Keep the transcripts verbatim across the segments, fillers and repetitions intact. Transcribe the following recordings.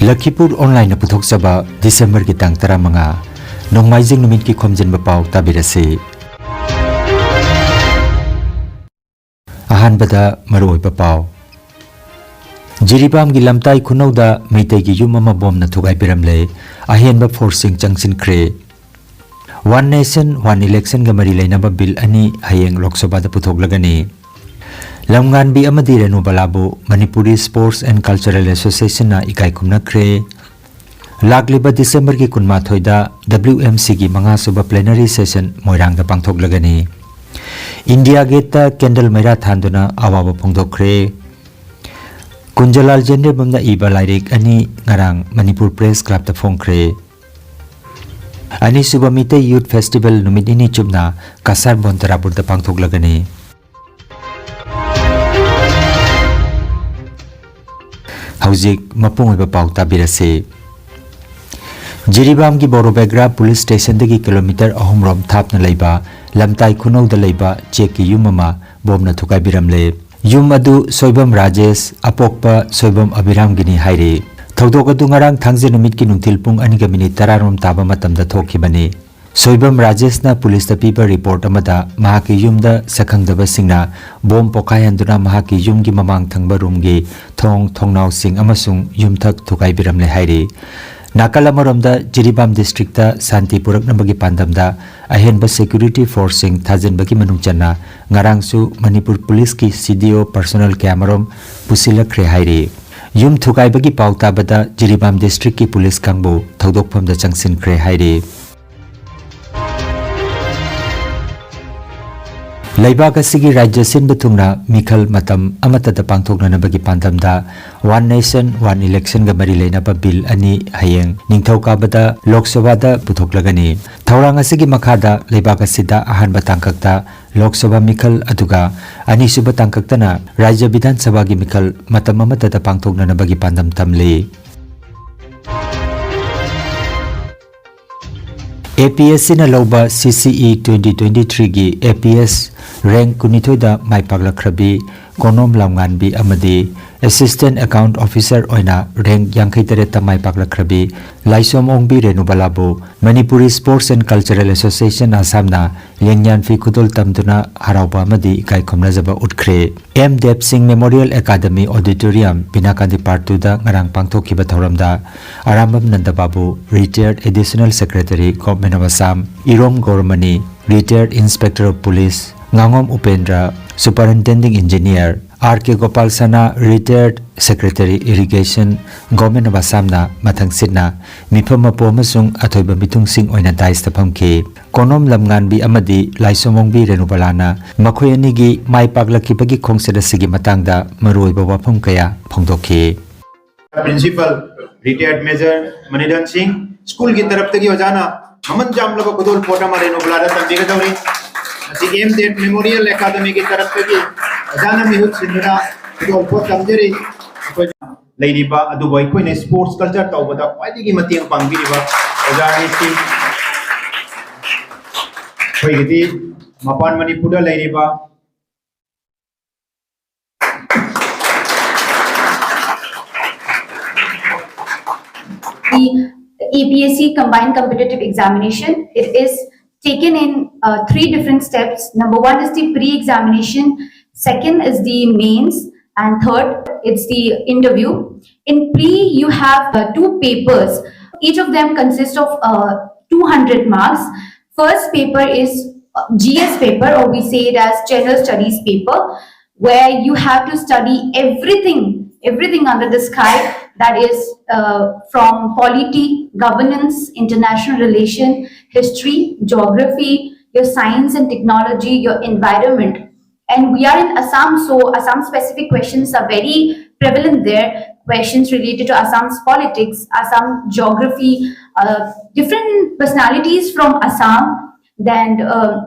ꯂꯈꯤꯄꯨꯔ ꯑꯣꯟꯂꯥꯏꯟꯅ ꯄꯨꯊꯣꯛꯆꯕ ꯗꯤꯁꯦꯝꯕꯔꯒꯤ ꯇꯥꯡ ꯇꯔꯥꯃꯉꯥ, ꯅꯣꯡꯃꯥꯏꯖꯤꯡ ꯅꯨꯃꯤꯠꯀꯤ ꯈꯣꯝꯖꯤꯟꯕ ꯄꯥꯎ ꯇꯥꯕꯤꯔꯁꯤ꯫ ꯑꯍꯥꯟꯕꯗ ꯃꯔꯨꯑꯣꯏꯕ ꯄꯥꯎ꯫ ꯖꯤꯔꯤꯕꯥꯝꯒꯤ ꯂꯝꯇꯥꯏ ꯈꯨꯅꯧꯗ ꯃꯩꯇꯩꯒꯤ ꯌꯨꯝ ꯑꯃ ꯕꯣꯝꯅ ꯊꯨꯒꯥꯏꯕꯤꯔꯝꯂꯦ꯫ ꯑꯍꯦꯟꯕ ꯐꯣꯔꯁꯁꯤꯡ ꯆꯪꯁꯤꯟꯈ꯭ꯔꯦ꯫ One Nation, One Election ꯒ ꯃꯔꯤ ꯂꯩꯅꯕ ꯕꯤꯜ ꯑꯅꯤ ꯍꯌꯦꯡ ꯂꯣꯛ ꯁꯚꯥꯗ ꯄꯨꯊꯣꯛꯂꯒꯅꯤ꯫ ꯂꯝꯉꯥꯟꯕꯤ ꯑꯃꯗꯤ ꯔꯦꯅꯨꯕꯂꯥꯕꯨ Manipuri Sports and Cultural Association ꯅ ꯏꯀꯥꯏ ꯈꯨꯝꯅꯈ꯭ꯔꯦ꯫ ꯂꯥꯛꯂꯤꯕ ꯗꯤꯁꯦꯝꯕꯔꯒꯤ ꯀꯨꯟꯃꯥꯊꯣꯏꯗ W M C ꯒꯤ ꯃꯉꯥꯁꯨꯕ plenary session ꯃꯣꯏꯔꯥꯡꯗ ꯄꯥꯡꯊꯣꯛꯂꯒꯅꯤ꯫ ꯏꯟꯗꯤꯌꯥ ꯒꯦꯠꯇ ꯀꯦꯟꯗꯜ ꯃꯩꯔꯥ ꯊꯥꯟꯗꯨꯅ ꯑꯋꯥꯕ ꯐꯣꯡꯗꯣꯛꯈ꯭ꯔꯦ꯫ ꯀꯨꯟꯖꯂꯥꯜ ꯖꯦꯟꯗꯦꯕꯝꯅ ꯏꯕ ꯂꯥꯏꯔꯤꯛ ꯑꯅꯤ ꯉꯔꯥꯡ ꯃꯅꯤꯄꯨꯔ ꯄ꯭ꯔꯦꯁ ꯀ꯭ꯂꯕꯇ ꯐꯣꯡꯈ꯭ꯔꯦ꯫ ꯑꯅꯤꯁꯨꯕ ꯃꯤꯇꯩ ꯌꯨꯊ ꯐꯦꯁꯇꯤꯚꯦꯜ ꯅꯨꯃꯤꯠ ꯅꯤꯅꯤ ꯆꯨꯞꯅ ꯀꯁꯥꯔ ꯕꯣꯟꯇꯔꯥꯄꯨꯔꯗ ꯄꯥꯡꯊꯣꯛꯂꯒꯅꯤ꯫ ꯍꯧꯖꯤꯛ ꯃꯄꯨꯡ ꯑꯣꯏꯕ ꯄꯥꯎ ꯇꯥꯕꯤꯔꯁꯤ꯫ ꯖꯤꯔꯤꯕꯥꯝꯒꯤ ꯕꯣꯔꯣꯕꯦꯒ꯭ꯔꯥ ꯄꯨꯂꯤꯁ ꯁ꯭ꯇꯦꯁꯟꯗꯒꯤ ꯀꯤꯂꯣꯃꯤꯇꯔ ꯑꯍꯨꯝ ꯔꯣꯝ ꯊꯥꯞꯅ ꯂꯩꯕ ꯂꯝꯇꯥꯏ ꯈꯨꯅꯧꯗ ꯂꯩꯕ ꯆꯦꯛꯀꯤ ꯌꯨꯝ ꯑꯃ ꯕꯣꯝꯅ ꯊꯨꯒꯥꯏꯕꯤꯔꯝꯂꯦ꯫ ꯌꯨꯝ ꯑꯗꯨ ꯁꯣꯏꯕꯝ ꯔꯥꯖꯦꯁ, ꯑꯄꯣꯛꯄ ꯁꯣꯏꯕꯝ ꯑꯕꯤꯔꯥꯝꯒꯤꯅꯤ ꯍꯥꯏꯔꯤ꯫ ꯊꯧꯗꯣꯛ ꯑꯗꯨ ꯉꯔꯥꯡ ꯊꯥꯡꯖ ꯅꯨꯃꯤꯠꯀꯤ ꯅꯨꯡꯊꯤꯜ ꯄꯨꯡ ꯑꯅꯤꯒ ꯃꯤꯅꯤꯠ ꯇꯔꯥ ꯔꯣꯝ ꯇꯥꯕ ꯃꯇꯝꯗ ꯊꯣꯛꯈꯤꯕꯅꯤ꯫ ꯁꯣꯏꯕꯝ ꯔꯥꯖꯦꯁꯅ ꯄꯨꯂꯤꯁꯇ ꯄꯤꯕ ꯔꯤꯄꯣꯔꯠ ꯑꯃꯗ ꯃꯍꯥꯛꯀꯤ ꯌꯨꯝꯗ ꯁꯛꯈꯪꯗꯕꯁꯤꯡꯅ ꯕꯣꯝ ꯄꯣꯈꯥꯏꯍꯟꯗꯨꯅ ꯃꯍꯥꯛꯀꯤ ꯌꯨꯝꯒꯤ ꯃꯃꯥꯡ ꯊꯪꯕ ꯔꯨꯝꯒꯤ ꯊꯣꯡ ꯊꯣꯡꯅꯥꯎꯁꯤꯡ ꯑꯃꯁꯨꯡ ꯌꯨꯝꯊꯛ ꯊꯨꯒꯥꯏꯕꯤꯔꯝꯂꯦ ꯍꯥꯏꯔꯤ꯫ ꯅꯥꯀꯜ ꯑꯃꯔꯣꯝꯗ ꯖꯤꯔꯤꯕꯥꯝ ꯗꯤꯁꯇ꯭ꯔꯤꯛꯇ ꯁꯥꯟꯇꯤ ꯄꯨꯔꯛꯅꯕꯒꯤ ꯄꯥꯟꯗꯝꯗ ꯑꯍꯦꯟꯕ ꯁꯦꯀ꯭ꯌꯨꯔꯤꯇꯤ ꯐꯣꯔꯁꯁꯤꯡ ꯊꯥꯖꯤꯟꯕꯒꯤ ꯃꯅꯨꯡ ꯆꯟꯅ ꯉꯔꯥꯡꯁꯨ ꯃꯅꯤꯄꯨꯔ ꯄꯨꯂꯤꯁꯀꯤ C D O ꯄꯔꯁꯣꯅꯦꯜ ꯀꯌꯥꯃꯔꯨꯝ ꯄꯨꯁꯤꯜꯂꯛꯈ꯭ꯔꯦ ꯍꯥꯏꯔꯤ꯫ ꯌꯨꯝ ꯊꯨꯒꯥꯏꯕꯒꯤ ꯄꯥꯎ ꯇꯥꯕꯗ ꯖꯤꯔꯤꯕꯥꯝ ꯗꯤꯁꯇ꯭ꯔꯤꯛꯀꯤ ꯄꯨꯂꯤꯁ ꯀꯥꯡꯕꯨ ꯊꯧꯗꯣꯛꯐꯝꯗ ꯆꯪꯁꯤꯟꯈ꯭ꯔꯦ ꯍꯥꯏꯔꯤ꯫ ꯂꯩꯕꯥꯛ ꯑꯁꯤꯒꯤ ꯔꯥꯖ꯭ꯌ ꯁꯤꯟꯕ ꯊꯨꯡꯅ ꯃꯤꯈꯜ ꯃꯇꯝ ꯑꯃꯠꯇꯗ ꯄꯥꯡꯊꯣꯛꯅꯅꯕꯒꯤ ꯄꯥꯟꯗꯝꯗ One Nation, One Election ꯒ ꯃꯔꯤ ꯂꯩꯅꯕ ꯕꯤꯜ ꯑꯅꯤ ꯍꯌꯦꯡ ꯅꯤꯡꯊꯧꯀꯥꯕꯗ ꯂꯣꯛ ꯁꯚꯥꯗ ꯄꯨꯊꯣꯛꯂꯒꯅꯤ꯫ ꯊꯧꯔꯥꯡ ꯑꯁꯤꯒꯤ ꯃꯈꯥꯗ ꯂꯩꯕꯥꯛ ꯑꯁꯤꯗ ꯑꯍꯥꯟꯕ ꯇꯥꯡꯀꯛꯇ ꯂꯣꯛ ꯁꯚꯥ ꯃꯤꯈꯜ ꯑꯗꯨꯒ ꯑꯅꯤꯁꯨꯕ ꯇꯥꯡꯀꯛꯇꯅ ꯔꯥꯖ꯭ꯌ ꯕꯤꯙꯥꯟ ꯁꯚꯥꯒꯤ ꯃꯤꯈꯜ ꯃꯇꯝ ꯑꯃꯠꯇꯗ ꯄꯥꯡꯊꯣꯛꯅꯅꯕꯒꯤ ꯄꯥꯟꯗꯝ ꯊꯝꯂꯤ꯫ A P S C ꯅ ꯂꯧꯕ C C E twenty twenty-three ꯒꯤ A P S ꯔꯦꯡꯛ ꯀꯨꯟꯅꯤꯊꯣꯏꯗ ꯃꯥꯏ ꯄꯥꯛꯂꯛꯈ꯭ꯔꯕꯤ ꯀꯣꯅꯣꯝ ꯂꯝꯉꯥꯟꯕꯤ ꯑꯃꯗꯤ ꯑꯦꯁꯤꯁꯇꯦꯟ ꯑꯦꯀꯥꯎꯟꯠ ꯑꯣꯐꯤꯁꯔ ꯑꯣꯏꯅ ꯔꯦꯡꯛ ꯌꯥꯡꯈꯩ ꯇꯔꯦꯠꯇ ꯃꯥꯏ ꯄꯥꯛꯂꯛꯈ꯭ꯔꯕꯤ ꯂꯥꯏꯁꯣꯝ ꯑꯣꯡꯕꯤ ꯔꯦꯅꯨꯕꯂꯥꯕꯨ Manipuri sports and cultural association ꯑꯁꯥꯝꯅ ꯂꯦꯡꯌꯥꯟꯐꯤ ꯈꯨꯗꯣꯜ ꯇꯝꯗꯨꯅ ꯍꯔꯥꯎꯕ ꯑꯃꯗꯤ ꯏꯀꯥꯏ ꯈꯨꯝꯅꯖꯕ ꯎꯠꯈ꯭ꯔꯦ꯫ M Deba Singh memorial academy auditorium Binakandi part ꯇꯨꯗ ꯉꯔꯥꯡ ꯄꯥꯡꯊꯣꯛꯈꯤꯕ ꯊꯧꯔꯝꯗ ꯑꯔꯥꯝꯕꯝ ꯅꯟꯗꯕꯥꯕꯨ, retired additional secretary, government of Assam, Irom Gouramani, retired inspector of police, ꯉꯥꯉꯣꯝ Upendra, superintending engineer, R K Gopal Sana, retired secretary irrigation, government of ꯑꯁꯥꯝꯅ ꯃꯊꯪ ꯁꯤꯠꯅ ꯃꯤꯐꯝ ꯃꯄꯨ ꯑꯃꯁꯨꯡ ꯑꯊꯣꯏꯕ ꯃꯤꯊꯨꯡꯁꯤꯡ ꯑꯣꯏꯅ ꯗꯥꯏꯁꯇ ꯐꯝꯈꯤ꯫ ꯀꯣꯅꯣꯝ ꯂꯝꯉꯥꯟꯕꯤ ꯑꯃꯗꯤ ꯂꯥꯏꯁꯣꯝ ꯑꯣꯡꯕꯤ ꯔꯦꯅꯨꯕꯂꯥꯅ ꯃꯈꯣꯏ ꯑꯅꯤꯒꯤ ꯃꯥꯏ ꯄꯥꯛꯂꯛꯈꯤꯕꯒꯤ ꯈꯣꯡꯆꯠ ꯑꯁꯤꯒꯤ ꯃꯇꯥꯡꯗ ꯃꯔꯨꯑꯣꯏꯕ ꯋꯥꯐꯝ ꯀꯌꯥ ꯐꯣꯡꯗꯣꯛꯈꯤ꯫ ꯄ꯭ꯔꯤꯟꯁꯤꯄꯜ ꯔꯤꯇꯥꯌꯔꯗ ꯃꯦꯖꯔ ꯃꯅꯤꯔꯟ ꯁꯤꯡ, ꯁ꯭ꯀꯨꯜꯒꯤ ꯇꯔꯞꯇꯒꯤ ꯑꯣꯖꯥꯅ ꯃꯃꯜ ꯌꯥꯝꯂꯕ ꯈꯨꯗꯣꯜꯄꯣꯠ ꯑꯃ ꯔꯦꯅꯨꯕꯂꯥꯗ ꯇꯝꯕꯤꯒꯗꯧꯔꯤ꯫ ꯃꯁꯤ ꯑꯦꯝ ꯗꯦꯕ ꯃꯦꯃꯣꯔꯤꯌꯦꯜ ꯑꯦꯀꯥꯗꯃꯤꯒꯤ ꯇꯔꯞꯇꯒꯤ ꯑꯣꯖꯥꯅ ꯃꯤꯍꯨꯠ ꯁꯤꯟꯗꯨꯅ ꯈꯨꯗꯣꯜꯄꯣꯠ ꯇꯝꯖꯔꯤ꯫ ꯑꯩꯈꯣꯏ ꯂꯩꯔꯤꯕ, ꯑꯗꯨꯕꯨ ꯑꯩꯈꯣꯏꯅ ꯁ꯭ꯄꯣꯔꯠꯁ ꯀꯜꯆꯔ ꯇꯧꯕꯗ ꯈ꯭ꯋꯥꯏꯗꯒꯤ ꯃꯇꯦꯡ ꯄꯥꯡꯕꯤꯔꯤꯕ ꯑꯣꯖꯥ ꯑꯅꯤꯁꯤ, ꯑꯩꯈꯣꯏꯒꯤꯗꯤ ꯃꯄꯥꯟ ꯃꯅꯤꯄꯨꯔꯗ ꯂꯩꯔꯤꯕ the A P S C combined competitive examination. It is taken in uh, three different steps. Number one is the pre-examination, second is the mains, and third, it's the interview. In pre, you have uh, two papers. Each of them consists of uh, two hundred marks. First paper is uh, G S paper, or we say it as general studies paper, where you have to study everything, everything under the sky, that is uh, from polity, governance, international relation, history, geography, your science and technology, your environment. And we are in Assam, so Assam specific questions are very prevalent there. Questions related to Assam's politics, Assam geography, uh, different personalities from Assam, then uh,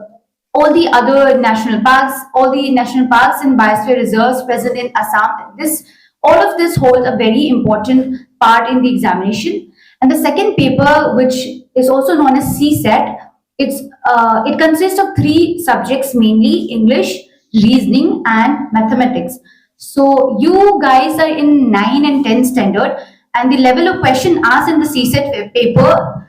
all the other national parks, all the national parks and biosphere reserves present in Assam. This, all of this holds a very important part in the examination. And the second paper, which is also known as C set, It's uh, it consists of three subjects mainly: English, reasoning, and mathematics. So you guys are in nine and ten standard, and the level of question asked in the C SAT paper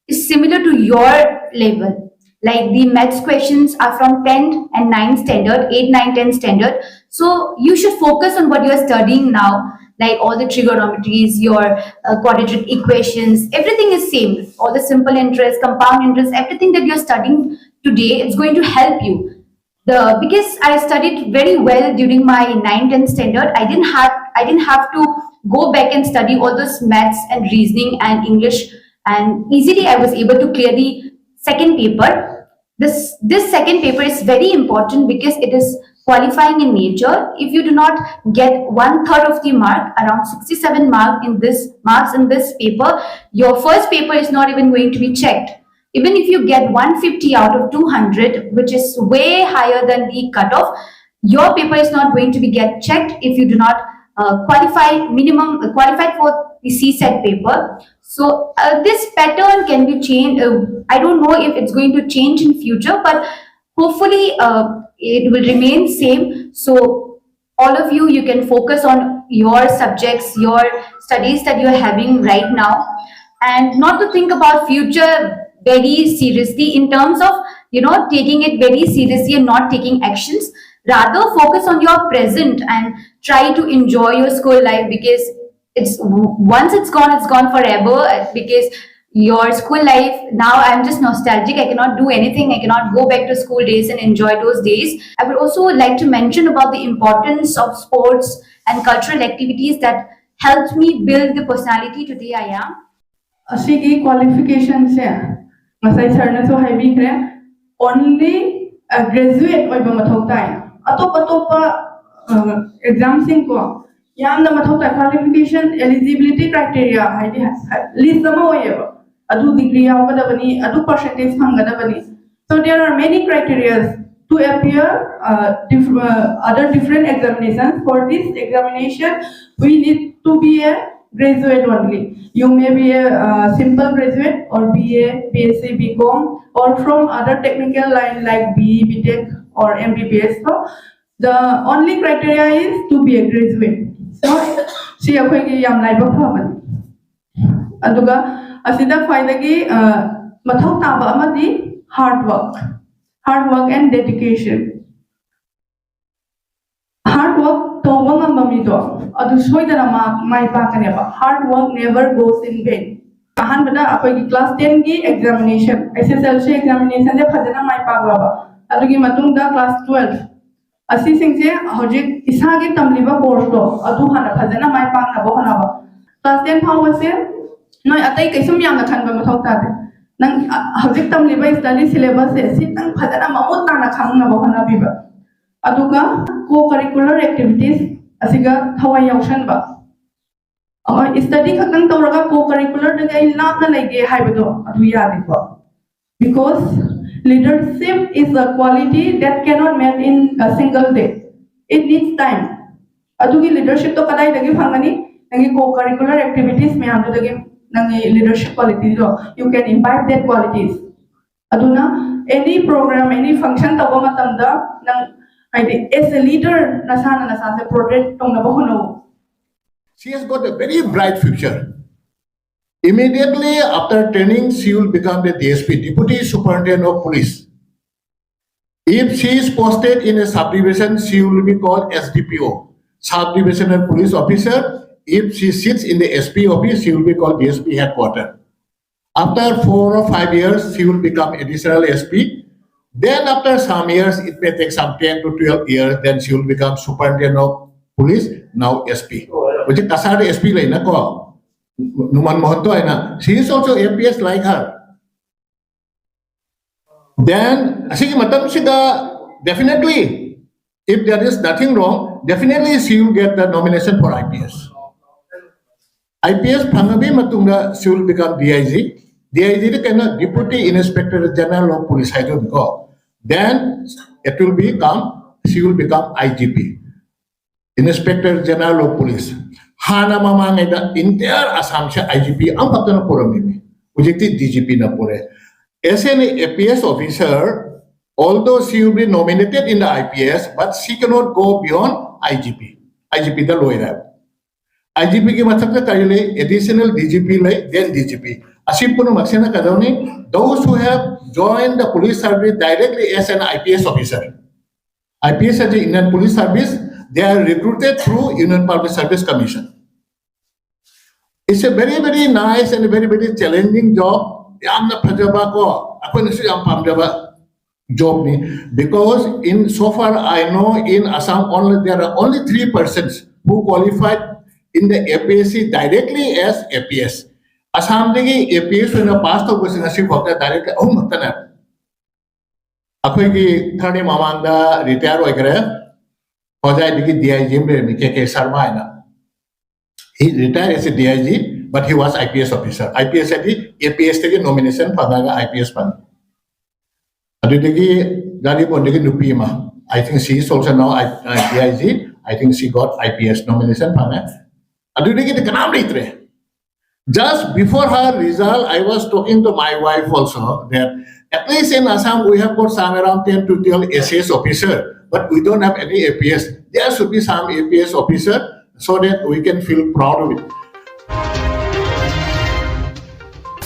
is similar to your level. Like the maths questions are from ten and nine standard, eight, nine, ten standard. So you should focus on what you are studying now, like all the trigonometries, your uh, quadratic equations, everything is same. All the simple interest, compound interest, everything that you're studying today, it's going to help you. The because I studied very well during my ninth and standard, I didn't have I didn't have to go back and study all those maths and reasoning and English, and easily I was able to clear the second paper. This this second paper is very important because it is qualifying in nature. If you do not get one third of the mark, around sixty-seven mark in this marks in this paper, your first paper is not even going to be checked. Even if you get one fifty out of two hundred, which is way higher than the cutoff, your paper is not going to be get checked if you do not uh, qualify minimum uh, qualified for the C SAT paper. So uh, this pattern can be changed. Uh, I don't know if it's going to change in future, but hopefully uh, it will remain same. So all of you, you can focus on your subjects, your studies that you're having right now, and not to think about future very seriously in terms of, you know, taking it very seriously and not taking actions. Rather, focus on your present and try to enjoy your school life, because it's once it's gone, it's gone forever. Uh, because your school life, now I'm just nostalgic. I cannot do anything. I cannot go back to school days and enjoy those days. I would also like to mention about the importance of sports and cultural activities that helped me build the personality today I am. ꯑꯁꯤꯒꯤ ꯀ꯭ꯋꯥꯂꯤꯐꯤꯀꯦꯁꯟꯁꯦ ꯉꯁꯥꯏ ꯁꯥꯔꯅꯁꯨ ꯍꯥꯏꯕꯤꯈ꯭ꯔꯦ, only graduate ꯑꯣꯏꯕ ꯃꯊꯧ ꯇꯥꯏ꯫ ꯑꯇꯣꯞ ꯑꯇꯣꯞꯄ ꯑꯦꯛꯖꯥꯝꯁꯤꯡꯀꯣ ꯌꯥꯝꯅ ꯃꯊꯧ ꯇꯥꯏ꯫ Qualification, eligibility criteria ꯍꯥꯏꯗꯤ ꯂꯤꯁ ꯑꯃ ꯑꯣꯏꯌꯦꯕ꯫ ꯑꯗꯨ ꯗꯤꯒ꯭ꯔꯤ ꯌꯥꯎꯒꯗꯕꯅꯤ, ꯑꯗꯨ percentage ꯐꯪꯒꯗꯕꯅꯤ꯫ So there are many criteria to appear uh, diff- uh, other different examinations. For this examination, we need to be a graduate only. You may be a uh, simple graduate or B A, B S C, B Com, or from other technical line like B E, B Tech, or M B B S. So the only criteria is to be a graduate. So ꯁꯤ ꯑꯩꯈꯣꯏꯒꯤ ꯌꯥꯝ ꯂꯥꯏꯕꯛ ꯐꯕꯅꯤ꯫ ꯑꯗꯨꯒ ꯑꯁꯤꯗ ꯈ꯭ꯋꯥꯏꯗꯒꯤ ꯃꯊꯧ ꯇꯥꯕ ꯑꯃꯗꯤ hard work, hard work and dedication. Hard work ꯇꯧꯕ ꯉꯝꯕ ꯃꯤꯗꯣ ꯑꯗꯨ ꯁꯣꯏꯗꯅ ꯃꯥ ꯃꯥꯏ ꯄꯥꯛꯀꯅꯦꯕ꯫ Hard work never goes in vain. ꯑꯍꯥꯟꯕꯗ ꯑꯩꯈꯣꯏꯒꯤ class ten ꯒꯤ examination, S S L C examination ꯁꯦ ꯐꯖꯅ ꯃꯥꯏ ꯄꯥꯛꯂꯕ, ꯑꯗꯨꯒꯤ ꯃꯇꯨꯡꯗ class twelve, ꯑꯁꯤꯁꯤꯡꯁꯦ ꯍꯧꯖꯤꯛ ꯏꯁꯥꯒꯤ ꯇꯝꯂꯤꯕ course ꯇꯣ ꯑꯗꯨ ꯍꯥꯟꯅ ꯐꯖꯅ ꯃꯥꯏ ꯄꯥꯛꯅꯕ ꯍꯣꯠꯅꯕ꯫ Class ten ꯐꯥꯎꯕꯁꯦ ꯅꯣꯏ ꯑꯇꯩ ꯀꯩꯁꯨꯝ ꯌꯥꯝꯅ ꯈꯟꯕ ꯃꯊꯧ ꯇꯥꯗꯦ꯫ ꯅꯪ ꯍꯧꯖꯤꯛ ꯇꯝꯂꯤꯕ study syllabus ꯁꯦ ꯁꯤꯇꯪ ꯐꯖꯅ ꯃꯃꯨꯠ ꯇꯥꯅ ꯈꯪꯅꯕ ꯍꯣꯠꯅꯕꯤꯕ꯫ ꯑꯗꯨꯒ co-curricular activities ꯑꯁꯤꯒ ꯊꯋꯥꯏ ꯌꯥꯎꯁꯟꯕ꯫ ꯑꯍꯣꯏ, study ꯈꯛꯇꯪ ꯇꯧꯔꯒ co-curricular ꯗꯒꯤ ꯑꯩ ꯂꯥꯞꯅ ꯂꯩꯒꯦ ꯍꯥꯏꯕꯗꯣ ꯑꯗꯨ ꯌꯥꯗꯦꯀꯣ꯫ Because leadership is a quality that cannot made in a single day. It needs time. ꯑꯗꯨꯒꯤ leadership ꯇꯣ ꯀꯗꯥꯏꯗꯒꯤ ꯐꯪꯒꯅꯤ? ꯅꯪꯒꯤ co-curricular activities ꯃꯌꯥꯝꯗꯨꯗꯒꯤ ꯅꯪꯒꯤ leadership quality ꯗꯣ, you can imbibe that qualities. ꯑꯗꯨꯅ any program, any function ꯇꯧꯕ ꯃꯇꯝꯗ ꯅꯪ ꯍꯥꯏꯗꯤ as a leader ꯅꯁꯥꯅ ꯅꯁꯥꯁꯦ project ꯇꯧꯅꯕ ꯍꯣꯠꯅꯧ꯫ She has got a very bright future. Immediately after training, she will become the D S P, Deputy Superintendent of Police. If she is posted in a subdivision, she will be called S D P O, Subdivisional Police Officer. If she sits in the S P office, she will be called D S P headquarter. After four or five years, she will become additional S P. Then after some years, it may take some ten to twelve years, then she will become superintendent of police, now S P. ꯍꯧꯖꯤꯛ ꯀꯁꯥꯔꯗ S P ꯂꯩꯅꯀꯣ, ꯅꯨꯃꯟ ꯃꯣꯍꯟꯇꯣ ꯍꯥꯏꯅ, she is also M P S like her. Then ꯑꯁꯤꯒꯤ ꯃꯇꯝꯁꯤꯗ definitely, if there is nothing wrong, definitely she will get the nomination for I P S. I P S ꯐꯪꯉꯕꯤ ꯃꯇꯨꯡꯗ she will become D I G. D I G ꯗꯤ ꯀꯩꯅꯣ? Deputy Inspector General of Police ꯍꯥꯏꯗꯣꯏꯅꯤꯀꯣ. Then it will become, she will become I G P, Inspector General of Police. ꯍꯥꯟꯅ ꯃꯃꯥꯡꯉꯩꯗ entire Assam say I G P ꯑꯃꯈꯛꯇꯅ ꯄꯨꯔꯝꯃꯤꯅꯤ, ꯍꯧꯖꯤꯛꯇꯤ D G P ꯅ ꯄꯨꯔꯦ꯫ As an A P S officer, although she will be nominated in the I P S, but she cannot go beyond I G P. I G P ꯗ ꯂꯣꯏꯔꯦ꯫ I G P ꯒꯤ ꯃꯊꯛꯇ ꯀꯔꯤ ꯂꯩ? Additional D G P ꯂꯩ, then D G P꯫ ꯑꯁꯤ ꯄꯨꯝꯅꯃꯛꯁꯤꯅ ꯀꯩꯗꯧꯅꯤ? Those who have joined the police service directly as an I P S officer, I P S ꯍꯥꯏꯁꯦ Union Police Service, they are recruited through Union Public Service Commission. It's a very, very nice and very, very challenging job. ꯌꯥꯝꯅ ꯐꯖꯕ ꯀꯣ, ꯑꯩꯈꯣꯏꯅꯁꯨ ꯌꯥꯝ ꯄꯥꯝꯖꯕ job ꯅꯤ꯫ Because in so far I know, in Assam only, there are only three persons who qualified in the A P S C directly as A P S꯫ ꯑꯁꯥꯝꯗꯒꯤ A P S ꯑꯣꯏꯅ pass ꯇꯧꯕꯁꯤ ꯉꯁꯤ ꯐꯥꯎꯗ direct ꯑꯍꯨꯝ ꯈꯛꯇꯅꯦ꯫ ꯑꯩꯈꯣꯏꯒꯤ ꯈꯔꯅꯤ ꯃꯃꯥꯡꯗ retire ꯑꯣꯏꯈ꯭ꯔꯦ ꯍꯣꯖꯥꯏꯗꯒꯤ D I G ꯑꯃ ꯂꯩꯔꯝꯃꯤ, K K Sharma ꯍꯥꯏꯅ꯫ He retired as a D I G, but he was I P S officer. I P S ꯍꯥꯏꯗꯤ A P S ꯇꯒꯤ nomination ꯐꯪꯉꯒ I P S ꯐꯪꯉꯤ꯫ ꯑꯗꯨꯗꯒꯤ ꯖꯥꯔꯤꯕꯣꯟꯗꯒꯤ ꯅꯨꯄꯤ ꯑꯃ, I think she is also now I- uh, D I G, I think she got I P S nomination ꯐꯪꯉꯦ꯫ ꯑꯗꯨꯗꯒꯤꯗꯤ ꯀꯅꯥꯝ ꯂꯩꯇ꯭ꯔꯦ꯫ Just before her result, I was talking to my wife also that at least in Assam we have got some around ten to twelve A C S officer, but we don't have any A P S. There should be some A P S officer so that we can feel proud of it.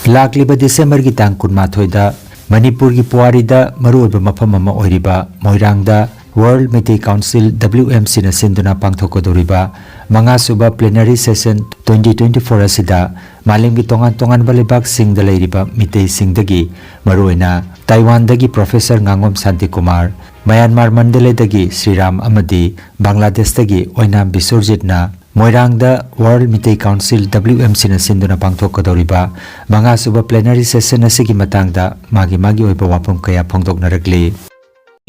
ꯂꯥꯛꯂꯤꯕ ꯗꯤꯁꯦꯝꯕꯔꯒꯤ ꯇꯥꯡ ꯀꯨꯟꯃꯥꯊꯣꯏꯗ ꯃꯅꯤꯄꯨꯔꯒꯤ ꯄꯨꯋꯥꯔꯤꯗ ꯃꯔꯨꯑꯣꯏꯕ ꯃꯐꯝ ꯑꯃ ꯑꯣꯏꯔꯤꯕ ꯃꯣꯏꯔꯥꯡꯗ World Meitei Council W M C ꯅ ꯁꯤꯟꯗꯨꯅ ꯄꯥꯡꯊꯣꯛꯀꯗꯧꯔꯤꯕ ꯃꯉꯥꯁꯨꯕ plenary session twenty twenty-four ꯑꯁꯤꯗ ꯃꯥꯂꯦꯝꯒꯤ ꯇꯣꯉꯥꯟ ꯇꯣꯉꯥꯟꯕ ꯂꯩꯕꯥꯛꯁꯤꯡꯗ ꯂꯩꯔꯤꯕ ꯃꯤꯇꯩꯁꯤꯡꯗꯒꯤ, ꯃꯔꯨꯑꯣꯏꯅ ꯇꯥꯏꯋꯥꯟꯗꯒꯤ Professor ꯉꯥꯉꯣꯝ ꯁꯥꯟꯇꯤꯀꯨꯃꯥꯔ, ꯃꯌꯥꯟꯃꯥꯔ ꯃꯟꯗꯂꯦꯗꯒꯤ ꯁ꯭ꯔꯤꯔꯥꯝ ꯑꯃꯗꯤ ꯕꯪꯒ꯭ꯂꯥꯗꯦꯁꯇꯒꯤ ꯑꯣꯏꯅꯥꯝ ꯕꯤꯁ꯭ꯋꯔꯖꯤꯠꯅ ꯃꯣꯏꯔꯥꯡꯗ World Meitei Council W M C ꯅ ꯁꯤꯟꯗꯨꯅ ꯄꯥꯡꯊꯣꯛꯀꯗꯧꯔꯤꯕ ꯃꯉꯥꯁꯨꯕ plenary session ꯑꯁꯤꯒꯤ ꯃꯇꯥꯡꯗ ꯃꯥꯒꯤ ꯃꯥꯒꯤ ꯑꯣꯏꯕ ꯋꯥꯐꯝ ꯀꯌꯥ ꯐꯣꯡꯗꯣꯛꯅꯔꯛꯂꯤ꯫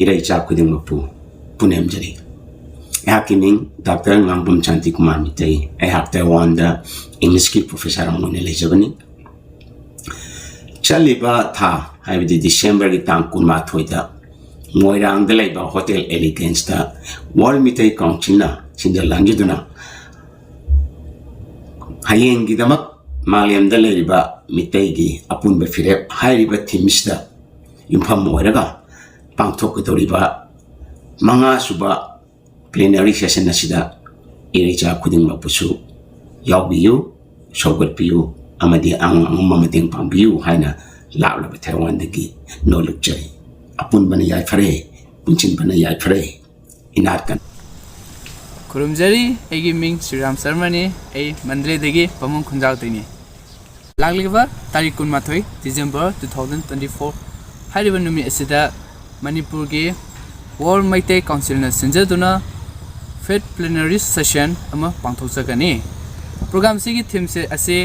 ꯏꯔꯩꯆꯥ ꯈꯨꯗꯤꯡꯃꯛꯄꯨ ꯄꯨꯅꯦꯝꯖꯔꯤ꯫ ꯑꯩꯍꯥꯛꯀꯤ ꯃꯤꯡ ꯗꯥꯛꯇꯔ ꯉꯥꯡꯕꯝ ꯁꯥꯟꯇꯤꯀꯨꯃꯥꯔ ꯃꯤꯇꯩ꯫ ꯑꯩꯍꯥꯛ ꯇꯥꯏꯋꯥꯟꯗ ꯏꯪꯂꯤꯁꯀꯤ ꯄ꯭ꯔꯣꯐꯦꯁꯔ ꯑꯃ ꯑꯣꯏꯅ ꯂꯩꯖꯕꯅꯤ꯫ ꯆꯠꯂꯤꯕ ꯊꯥ, ꯍꯥꯏꯕꯗꯤ ꯗꯤꯁꯦꯝꯕꯔꯒꯤ ꯇꯥꯡ ꯀꯨꯟꯃꯥꯊꯣꯏꯗ ꯃꯣꯏꯔꯥꯡꯗ ꯂꯩꯕ ꯍꯣꯇꯦꯜ ꯑꯦꯂꯤꯒꯦꯟꯁꯇ ꯋꯥꯔꯜ ꯃꯤꯇꯩ ꯀꯥꯎꯟꯁꯤꯜꯅ ꯁꯤꯟꯖ ꯂꯥꯡꯖꯗꯨꯅ ꯍꯌꯦꯡꯒꯤꯗꯃꯛ ꯃꯥꯂꯦꯝꯗ ꯂꯩꯔꯤꯕ ꯃꯤꯇꯩꯒꯤ ꯑꯄꯨꯟꯕ ꯐꯤꯔꯦꯞ ꯍꯥꯏꯔꯤꯕ ꯊꯤꯝꯁꯤꯗ ꯌꯨꯝꯐꯝ ꯑꯣꯏꯔꯒ ꯄꯥꯡꯊꯣꯛꯀꯗꯧꯔꯤꯕ ꯃꯉꯥꯁꯨꯕ ꯄ꯭ꯂꯦꯅꯔꯤ ꯁꯦꯁꯟ ꯑꯁꯤꯗ ꯏꯔꯩꯆꯥ ꯈꯨꯗꯤꯡꯃꯛꯄꯨꯁꯨ ꯌꯥꯎꯕꯤꯌꯨ, ꯁꯧꯒꯠꯄꯤꯌꯨ ꯑꯃꯗꯤ ꯑꯉꯝ ꯑꯉꯝꯕ ꯃꯇꯦꯡ ꯄꯥꯡꯕꯤꯌꯨ ꯍꯥꯏꯅ ꯂꯥꯞꯂꯕ ꯊꯋꯥꯟꯗꯒꯤ ꯅꯣꯜꯂꯨꯛꯆꯔꯤ꯫ ꯑꯄꯨꯟꯕꯅ ꯌꯥꯏꯐꯔꯦ, ꯄꯨꯟꯁꯤꯟꯕꯅ ꯌꯥꯏꯐꯔꯦ꯫ ꯏꯅꯥꯠꯀꯟ꯫ ꯈꯨꯔꯨꯝꯖꯔꯤ꯫ ꯑꯩꯒꯤ ꯃꯤꯡ ꯁ꯭ꯔꯤꯔꯥꯝ ꯁꯔꯃꯅꯤ꯫ ꯑꯩ ꯃꯟꯗꯂꯦꯗꯒꯤ ꯄꯥꯕꯨꯡ ꯈꯨꯟꯖꯥꯎꯗꯩꯅꯤ꯫ ꯂꯥꯛꯂꯤꯕ ꯇꯥꯔꯤꯛ ꯀꯨꯟꯃꯥꯊꯣꯏ December two thousand twenty four ꯍꯥꯏꯔꯤꯕ ꯅꯨꯃꯤꯠ ꯑꯁꯤꯗ ꯃꯅꯤꯄꯨꯔꯒꯤ World ꯃꯩꯇꯩ ꯀꯥꯎꯟꯁꯤꯜꯅ ꯁꯤꯟꯖꯗꯨꯅ ꯐꯤꯐꯠ ꯄ꯭ꯂꯦꯅꯔꯤ ꯁꯦꯁꯟ ꯑꯃ ꯄꯥꯡꯊꯣꯛꯆꯒꯅꯤ꯫ ꯄ꯭ꯔꯣꯒ꯭ꯔꯥꯝꯁꯤꯒꯤ ꯊꯤꯝꯁꯦ ꯑꯁꯤ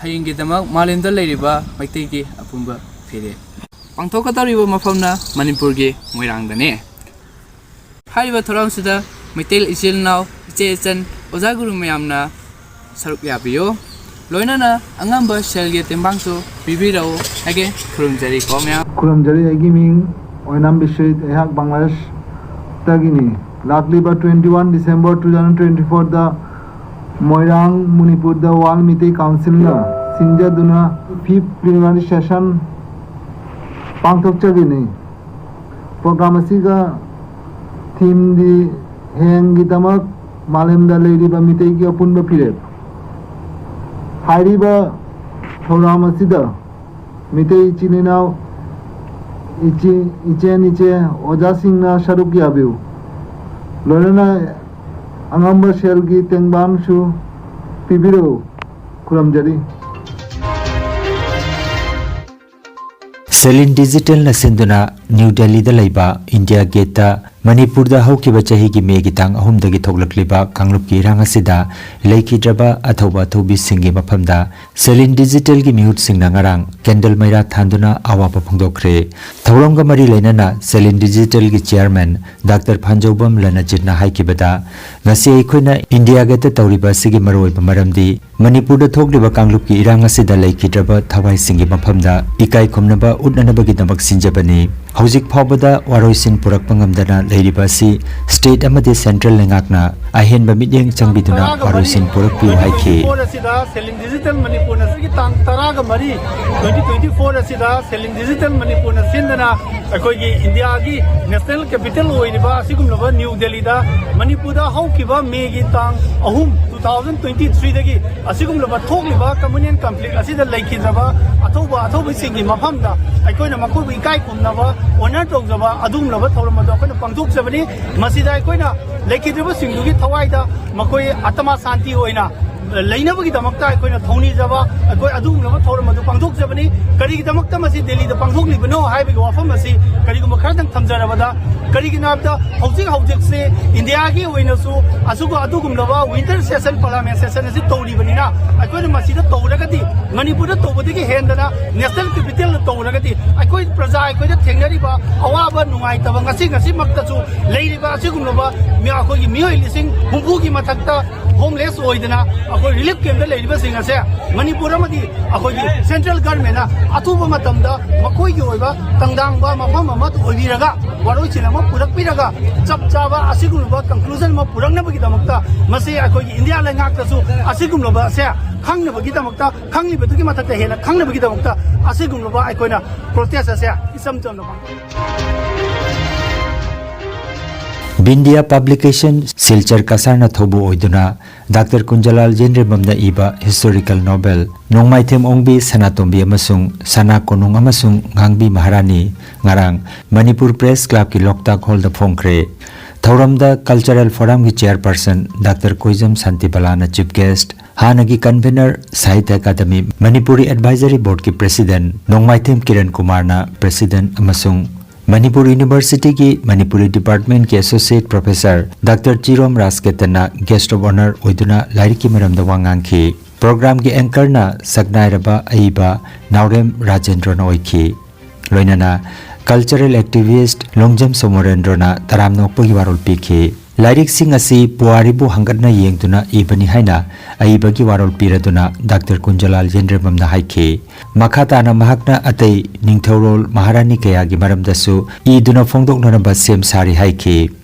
ꯍꯌꯦꯡꯒꯤꯗꯃꯛ ꯃꯥꯂꯦꯝꯗ ꯂꯩꯔꯤꯕ ꯃꯩꯇꯩꯒꯤ ꯑꯄꯨꯟꯕ ꯐꯤꯔꯦꯞ꯫ ꯄꯥꯡꯊꯣꯛꯀꯗꯧꯔꯤꯕ ꯃꯐꯝꯅ ꯃꯅꯤꯄꯨꯔꯒꯤ ꯃꯣꯏꯔꯥꯡꯗꯅꯤ꯫ ꯍꯥꯏꯔꯤꯕ ꯊꯧꯔꯝꯁꯤꯗ ꯃꯩꯇꯩ ꯏꯆꯤꯜ ꯏꯅꯥꯎ, ꯏꯆꯦ ꯏꯆꯟ, ꯑꯣꯖꯥ ꯒꯨꯔꯨ ꯃꯌꯥꯝꯅ ꯁꯔꯨꯛ ꯌꯥꯕꯤꯌꯨ꯫ ꯂꯣꯏꯅꯅ ꯑꯉꯝꯕ ꯁꯦꯜꯒꯤ ꯇꯦꯡꯕꯥꯡꯁꯨ ꯄꯤꯕꯤꯔꯛꯎ ꯍꯥꯏꯒꯦ꯫ ꯈꯨꯔꯨꯝꯖꯔꯤꯀꯣ ꯃꯌꯥꯝ꯫ ꯈꯨꯔꯨꯝꯖꯔꯤ꯫ ꯑꯩꯒꯤ ꯃꯤꯡ ꯑꯣꯏꯅꯥꯝ ꯕꯤꯁ꯭ꯋꯖꯤꯠ, ꯑꯩꯍꯥꯛ ꯕꯪꯒ꯭ꯂꯥꯗꯦꯁꯇꯒꯤꯅꯤ꯫ ꯂꯥꯛꯂꯤꯕ twenty one December two thousand twenty fourꯗ ꯃꯣꯏꯔꯥꯡ, ꯃꯅꯤꯄꯨꯔꯗ ꯋꯥꯔꯜ ꯃꯤꯇꯩ ꯀꯥꯎꯟꯁꯤꯜꯅ ꯁꯤꯟꯖꯗꯨꯅ ꯐꯤꯐꯠ ꯄ꯭ꯂꯦꯅꯔꯤ ꯁꯦꯁꯟ ꯄꯥꯡꯊꯣꯛꯆꯒꯅꯤ꯫ ꯄ꯭ꯔꯣꯒ꯭ꯔꯥꯝ ꯑꯁꯤꯒ ꯊꯤꯝꯗꯤ ꯍꯌꯦꯡꯒꯤꯗꯃꯛ ꯃꯥꯂꯦꯝꯗ ꯂꯩꯔꯤꯕ ꯃꯤꯇꯩꯒꯤ ꯑꯄꯨꯟꯕ ꯐꯤꯔꯦꯞ꯫ ꯍꯥꯏꯔꯤꯕ ꯊꯧꯔꯝ ꯑꯁꯤꯗ ꯃꯤꯇꯩ ꯏꯆꯤꯜ ꯏꯅꯥꯎ, ꯏꯆꯦ, ꯏꯆꯦꯟ ꯏꯆꯦ ꯑꯣꯖꯥꯁꯤꯡꯅ ꯁꯔꯨꯛ ꯌꯥꯕꯤꯌꯨ꯫ ꯂꯣꯏꯅꯅ ꯑꯉꯝꯕ ꯁꯦꯜꯒꯤ ꯇꯦꯡꯕꯥꯡꯁꯨ ꯄꯤꯕꯤꯔꯛꯎ꯫ ꯈꯨꯔꯨꯝꯖꯔꯤ꯫ ꯁꯦꯂꯤꯟ ꯗꯤꯖꯤꯇꯦꯜꯅ ꯁꯤꯟꯗꯨꯅ ꯅ꯭ꯌꯨ ꯗꯦꯜꯂꯤꯗ ꯂꯩꯕ ꯏꯟꯗꯤꯌꯥ ꯒꯦꯠꯇ ꯃꯅꯤꯄꯨꯔꯗ ꯍꯧꯈꯤꯕ ꯆꯍꯤꯒꯤ ꯃꯦꯒꯤ ꯇꯥꯡ ꯑꯍꯨꯝꯗꯒꯤ ꯊꯣꯛꯂꯛꯂꯤꯕ ꯀꯥꯡꯂꯨꯞꯀꯤ ꯏꯔꯥꯡ ꯑꯁꯤꯗ ꯂꯩꯈꯤꯗ꯭ꯔꯕ ꯑꯊꯧꯕ ꯑꯊꯧꯕꯤꯁꯤꯡꯒꯤ ꯃꯐꯝꯗ ꯁꯦꯂꯤꯟ ꯗꯤꯖꯤꯇꯦꯜꯒꯤ ꯃꯤꯍꯨꯠꯁꯤꯡꯅ ꯉꯔꯥꯡ ꯀꯦꯟꯗꯜ ꯃꯩꯔꯥ ꯊꯥꯟꯗꯨꯅ ꯑꯋꯥꯕ ꯐꯣꯡꯗꯣꯛꯈ꯭ꯔꯦ꯫ ꯊꯧꯔꯝꯒ ꯃꯔꯤ ꯂꯩꯅꯅ ꯁꯦꯂꯤꯟ ꯗꯤꯖꯤꯇꯦꯜꯒꯤ ꯆꯤꯌꯥꯔꯃꯦꯟ ꯗꯥꯛꯇꯔ ꯐꯥꯟꯖꯧꯕꯝ ꯂꯅꯖꯤꯠꯅ ꯍꯥꯏꯈꯤꯕꯗ, ꯉꯁꯤ ꯑꯩꯈꯣꯏꯅ ꯏꯟꯗꯤꯌꯥ ꯒꯦꯠꯇ ꯇꯧꯔꯤꯕ ꯑꯁꯤꯒꯤ ꯃꯔꯨꯑꯣꯏꯕ ꯃꯔꯝꯗꯤ ꯃꯅꯤꯄꯨꯔꯗ ꯊꯣꯛꯂꯤꯕ ꯀꯥꯡꯂꯨꯞꯀꯤ ꯏꯔꯥꯡ ꯑꯁꯤꯗ ꯂꯩꯈꯤꯗ꯭ꯔꯕ ꯊꯋꯥꯏꯁꯤꯡꯒꯤ ꯃꯐꯝꯗ ꯏꯀꯥꯏ ꯈꯨꯝꯅꯕ ꯎꯠꯅꯅꯕꯒꯤꯗꯃꯛ ꯁꯤꯟꯖꯕꯅꯤ꯫ ꯍꯧꯖꯤꯛ ꯐꯥꯎꯕꯗ ꯋꯥꯔꯣꯏꯁꯤꯟ ꯄꯨꯔꯛꯄ ꯉꯝꯗꯅ ꯂꯩꯔꯤꯕ ꯑꯁꯤ ꯁ꯭ꯇꯦꯠ ꯑꯃꯗꯤ ꯁꯦꯟꯇ꯭ꯔꯦꯜ ꯂꯩꯉꯥꯛꯅ ꯑꯍꯦꯟꯕ ꯃꯤꯠꯌꯦꯡ ꯆꯪꯕꯤꯗꯨꯅ ꯋꯥꯔꯣꯏꯁꯤꯟ ꯄꯨꯔꯛꯄꯤꯌꯨ ꯍꯥꯏꯈꯤ꯫ ꯑꯁꯤꯗ ꯁꯦꯂꯤꯡ ꯗꯤꯖꯤꯇꯦꯜ ꯃꯅꯤꯄꯨꯔꯅ ꯁꯤꯒꯤ ꯇꯥꯡ ꯇꯔꯥꯒ ꯃꯔꯤ, twenty twenty four ꯑꯁꯤꯗ ꯁꯦꯂꯤꯡ ꯗꯤꯖꯤꯇꯦꯜ ꯃꯅꯤꯄꯨꯔꯅ ꯁꯤꯟꯗꯅ ꯑꯩꯈꯣꯏꯒꯤ ꯏꯟꯗꯤꯌꯥꯒꯤ ꯅꯦꯁꯅꯦꯜ ꯀꯦꯄꯤꯇꯦꯜ ꯑꯣꯏꯔꯤꯕ ꯑꯁꯤꯒꯨꯝꯂꯕ ꯅ꯭ꯌꯨ ꯗꯦꯜꯂꯤꯗ ꯃꯅꯤꯄꯨꯔꯗ ꯍꯧꯈꯤꯕ ꯃꯦꯒꯤ ꯇꯥꯡ ꯑꯍꯨꯝ, two thousand twenty threeꯗꯒꯤ ꯑꯁꯤꯒꯨꯝꯂꯕ ꯊꯣꯛꯂꯤꯕ ꯀꯝꯃꯨꯅꯦꯜ ꯀꯟꯐ꯭ꯂꯤꯛ ꯑꯁꯤꯗ ꯂꯩꯈꯤꯗ꯭ꯔꯕ ꯑꯊꯧꯕ ꯑꯊꯧꯕꯁꯤꯡꯒꯤ ꯃꯐꯝꯗ ꯑꯩꯈꯣꯏꯅ ꯃꯈꯣꯏꯕꯨ ꯏꯀꯥꯏ ꯈꯨꯝꯅꯕ ꯑꯣꯅꯔ ꯇꯧꯖꯕ ꯑꯗꯨꯒꯨꯝꯂꯕ ꯊꯧꯔꯝ ꯑꯗꯨ ꯑꯩꯈꯣꯏꯅ ꯄꯥꯡꯊꯣꯛꯆꯕꯅꯤ꯫ ꯃꯁꯤꯗ ꯑꯩꯈꯣꯏꯅ ꯂꯩꯈꯤꯗ꯭ꯔꯕꯁꯤꯡꯗꯨꯒꯤ ꯊꯋꯥꯏꯗ ꯃꯈꯣꯏ ꯑꯇꯃꯥ ꯁꯥꯟꯇꯤ ꯑꯣꯏꯅ ꯂꯩꯅꯕꯒꯤꯗꯃꯛꯇ ꯑꯩꯈꯣꯏꯅ ꯊꯧꯅꯤꯖꯕ, ꯑꯩꯈꯣꯏ ꯑꯗꯨꯒꯨꯝꯂꯕ ꯊꯧꯔꯝ ꯑꯗꯨ ꯄꯥꯡꯊꯣꯛꯆꯕꯅꯤ꯫ ꯀꯔꯤꯒꯤꯗꯃꯛꯇ ꯃꯁꯤ ꯗꯦꯜꯂꯤꯗ ꯄꯥꯡꯊꯣꯛꯂꯤꯕꯅꯣ ꯍꯥꯏꯕꯒꯤ ꯋꯥꯐꯝ ꯑꯁꯤ ꯀꯔꯤꯒꯨꯝꯕ ꯈꯔꯗꯪ ꯊꯝꯖꯔꯕꯗ, ꯀꯔꯤꯒꯤꯅꯣ ꯍꯥꯏꯕꯗ ꯍꯧꯖꯤꯛ ꯍꯧꯖꯤꯛꯁꯤ ꯏꯟꯗꯤꯌꯥꯒꯤ ꯑꯣꯏꯅꯁꯨ ꯑꯁꯨꯒ ꯑꯗꯨꯒꯨꯝꯂꯕ ꯋꯤꯟꯇꯔ ꯁꯦꯁꯟ, ꯄꯥꯔꯂꯥꯃꯦꯟ ꯁꯦꯁꯟ ꯑꯁꯤ ꯇꯧꯔꯤꯕꯅꯤꯅ, ꯑꯩꯈꯣꯏꯅ ꯃꯁꯤꯗ ꯇꯧꯔꯒꯗꯤ, ꯃꯅꯤꯄꯨꯔꯗ ꯇꯧꯕꯗꯒꯤ ꯍꯦꯟꯗꯅ ꯅꯦꯁꯅꯦꯜ ꯀꯦꯄꯤꯇꯦꯜꯗ ꯇꯧꯔꯒꯗꯤ, ꯑꯩꯈꯣꯏ ꯄ꯭ꯔꯖꯥ ꯑꯩꯈꯣꯏꯗ ꯊꯦꯡꯅꯔꯤꯕ ꯑꯋꯥꯕ ꯅꯨꯡꯉꯥꯏꯇꯕ ꯉꯁꯤ ꯉꯁꯤꯃꯛꯇꯁꯨ ꯂꯩꯔꯤꯕ ꯑꯁꯤꯒꯨꯝꯂꯕ ꯃꯤ-, ꯑꯩꯈꯣꯏꯒꯤ ꯃꯤꯑꯣꯏ ꯂꯤꯁꯤꯡ ꯍꯨꯝꯐꯨꯒꯤ ꯃꯊꯛꯇ ꯍꯣꯝꯂꯦꯁ ꯑꯣꯏꯗꯅ ꯑꯩꯈꯣꯏ ꯔꯤꯂꯤꯐ ꯀꯦꯝꯞꯇ ꯂꯩꯔꯤꯕꯁꯤꯡ ꯑꯁꯦ ꯃꯅꯤꯄꯨꯔ ꯑꯃꯗꯤ ꯑꯩꯈꯣꯏꯒꯤ ꯁꯦꯟꯇ꯭ꯔꯦꯜ ꯒꯔꯃꯦꯟꯅ ꯑꯊꯨꯕ ꯃꯇꯝꯗ ꯃꯈꯣꯏꯒꯤ ꯑꯣꯏꯕ ꯇꯪꯗꯥꯡꯕ ꯃꯐꯝ ꯑꯃ ꯑꯣꯏꯕꯤꯔꯒ, ꯋꯥꯔꯣꯏꯁꯤꯟ ꯑꯃ ꯄꯨꯔꯛꯄꯤꯔꯒ, ꯆꯞ ꯆꯥꯕ ꯑꯁꯤꯒꯨꯝꯂꯕ ꯀꯟꯀ꯭ꯂꯨꯖꯟ ꯑꯃ ꯄꯨꯔꯛꯅꯕꯒꯤꯗꯃꯛꯇ ꯃꯁꯤ ꯑꯩꯈꯣꯏꯒꯤ ꯏꯟꯗꯤꯌꯥ ꯂꯩꯉꯥꯛꯇꯁꯨ ꯑꯁꯤꯒꯨꯝꯂꯕ ꯑꯁꯦ ꯈꯪꯅꯕꯒꯤꯗꯃꯛꯇ, ꯈꯪꯂꯤꯕꯗꯨꯒꯤ ꯃꯊꯛꯇ ꯍꯦꯟꯅ ꯈꯪꯅꯕꯒꯤꯗꯃꯛꯇ ꯑꯁꯤꯒꯨꯝꯂꯕ ꯑꯩꯈꯣꯏꯅ ꯄ꯭ꯔꯣꯇꯦꯁ ꯑꯁꯦ ꯏꯆꯝ ꯆꯝꯅ ꯄꯥꯡꯊꯣꯛ ꯕꯤꯟꯗꯤꯌꯥ ꯄꯕ꯭ꯂꯤꯀꯦꯁꯟ, ꯁꯤꯜꯆꯔ ꯀꯁꯥꯔꯅ ꯊꯧꯕꯨ ꯑꯣꯏꯗꯨꯅ ꯗꯥꯛꯇꯔ ꯀꯨꯟꯖꯂꯥꯜ ꯌꯦꯟꯔꯦꯝꯕꯝꯅ ꯏꯕ ꯍꯤꯁꯇꯣꯔꯤꯀꯦꯜ ꯅꯣꯚꯦꯜ ꯅꯣꯡꯃꯥꯏꯊꯦꯝ ꯑꯣꯡꯕꯤ ꯁꯅꯥꯇꯣꯝꯕꯤ ꯑꯃꯁꯨꯡ ꯁꯅꯥ ꯀꯣꯅꯨꯡ ꯑꯃꯁꯨꯡ ꯉꯥꯡꯕꯤ ꯃꯍꯥꯔꯥꯅꯤ ꯉꯔꯥꯡ ꯃꯅꯤꯄꯨꯔ ꯄ꯭ꯔꯦꯁ ꯀ꯭ꯂꯕꯀꯤ ꯂꯣꯛꯇꯥꯛ ꯍꯣꯜꯗ ꯐꯣꯡꯈ꯭ꯔꯦ꯫ ꯊꯧꯔꯝꯗ ꯀꯜꯆꯔꯦꯜ ꯐꯣꯔꯝꯒꯤ ꯆꯦꯌꯔꯄꯔꯁꯟ ꯗꯥꯛꯇꯔ ꯀꯣꯏꯖꯝ ꯁꯥꯟꯇꯤꯕꯂꯥꯅ ꯆꯤꯐ ꯒꯦꯁ꯭ꯠ, ꯍꯥꯟꯅꯒꯤ convener Sahitya academy Manipuri advisory ꯕꯣꯔꯗꯀꯤ ꯄ꯭ꯔꯦꯁꯤꯗꯦꯟꯠ ꯅꯣꯡꯃꯥꯏꯊꯦꯝ ꯀꯤꯔꯟ ꯀꯨꯃꯥꯔꯅ ꯄ꯭ꯔꯦꯁꯤꯗꯦꯟꯠ ꯑꯃꯁꯨꯡ ꯃꯅꯤꯄꯨꯔ ꯌꯨꯅꯤꯚꯔꯁꯤꯇꯤꯒꯤ ꯃꯅꯤꯄꯨꯔꯤ ꯗꯤꯄꯥꯔꯠꯃꯦꯟꯠꯀꯤ ꯑꯦꯁꯣꯁꯤꯌꯦꯠ ꯄ꯭ꯔꯣꯐꯦꯁꯔ ꯗꯥꯛꯇꯔ ꯆꯤꯔꯣꯝ ꯔꯥꯖꯀꯦꯇꯟꯅ ꯒꯦꯁ꯭ꯠ ꯑꯣꯐ ꯑꯣꯅꯔ ꯑꯣꯏꯗꯨꯅ ꯂꯥꯏꯔꯤꯛꯀꯤ ꯃꯔꯝꯗ ꯋꯥ ꯉꯥꯡꯈꯤ꯫ ꯄ꯭ꯔꯣꯒ꯭ꯔꯥꯝꯒꯤ ꯑꯦꯡꯀꯔꯅ ꯁꯛꯅꯥꯏꯔꯕ ꯑꯏꯕ ꯅꯥꯎꯔꯦꯝ ꯔꯥꯖꯦꯟꯗ꯭ꯔꯣꯅ ꯑꯣꯏꯈꯤ꯫ ꯂꯣꯏꯅꯅ ꯀꯜꯆꯔꯦꯜ ꯑꯦꯛꯇꯤꯚꯤꯁ꯭ꯠ ꯂꯣꯡꯖꯝ ꯁꯣꯃꯣꯔꯦꯟꯗ꯭ꯔꯣꯅ ꯇꯔꯥꯝꯅ ꯑꯣꯛꯄꯒꯤ ꯋꯥꯔꯣꯜ ꯄꯤꯈꯤ꯫ ꯂꯥꯏꯔꯤꯛꯁꯤꯡ ꯑꯁꯤ ꯄꯨꯋꯥꯔꯤꯕꯨ ꯍꯪꯒꯠꯅ ꯌꯦꯡꯗꯨꯅ ꯏꯕꯅꯤ ꯍꯥꯏꯅ ꯑꯏꯕꯒꯤ ꯋꯥꯔꯣꯜ ꯄꯤꯔꯗꯨꯅ ꯗꯥꯛꯇꯔ ꯀꯨꯟꯖꯂꯥꯜ ꯌꯦꯟꯗ꯭ꯔꯦꯝꯕꯝꯅ ꯍꯥꯏꯈꯤ꯫ ꯃꯈꯥ ꯇꯥꯅ ꯃꯍꯥꯛꯅ ꯑꯇꯩ ꯅꯤꯡꯊꯧꯔꯣꯜ ꯃꯍꯥꯔꯥꯅꯤ ꯀꯌꯥꯒꯤ ꯃꯔꯝꯗꯁꯨ ꯏꯗꯨꯅ ꯐꯣꯡꯗꯣꯛꯅꯅꯕ ꯁꯦꯝ ꯁꯥꯔꯤ ꯍꯥꯏꯈꯤ꯫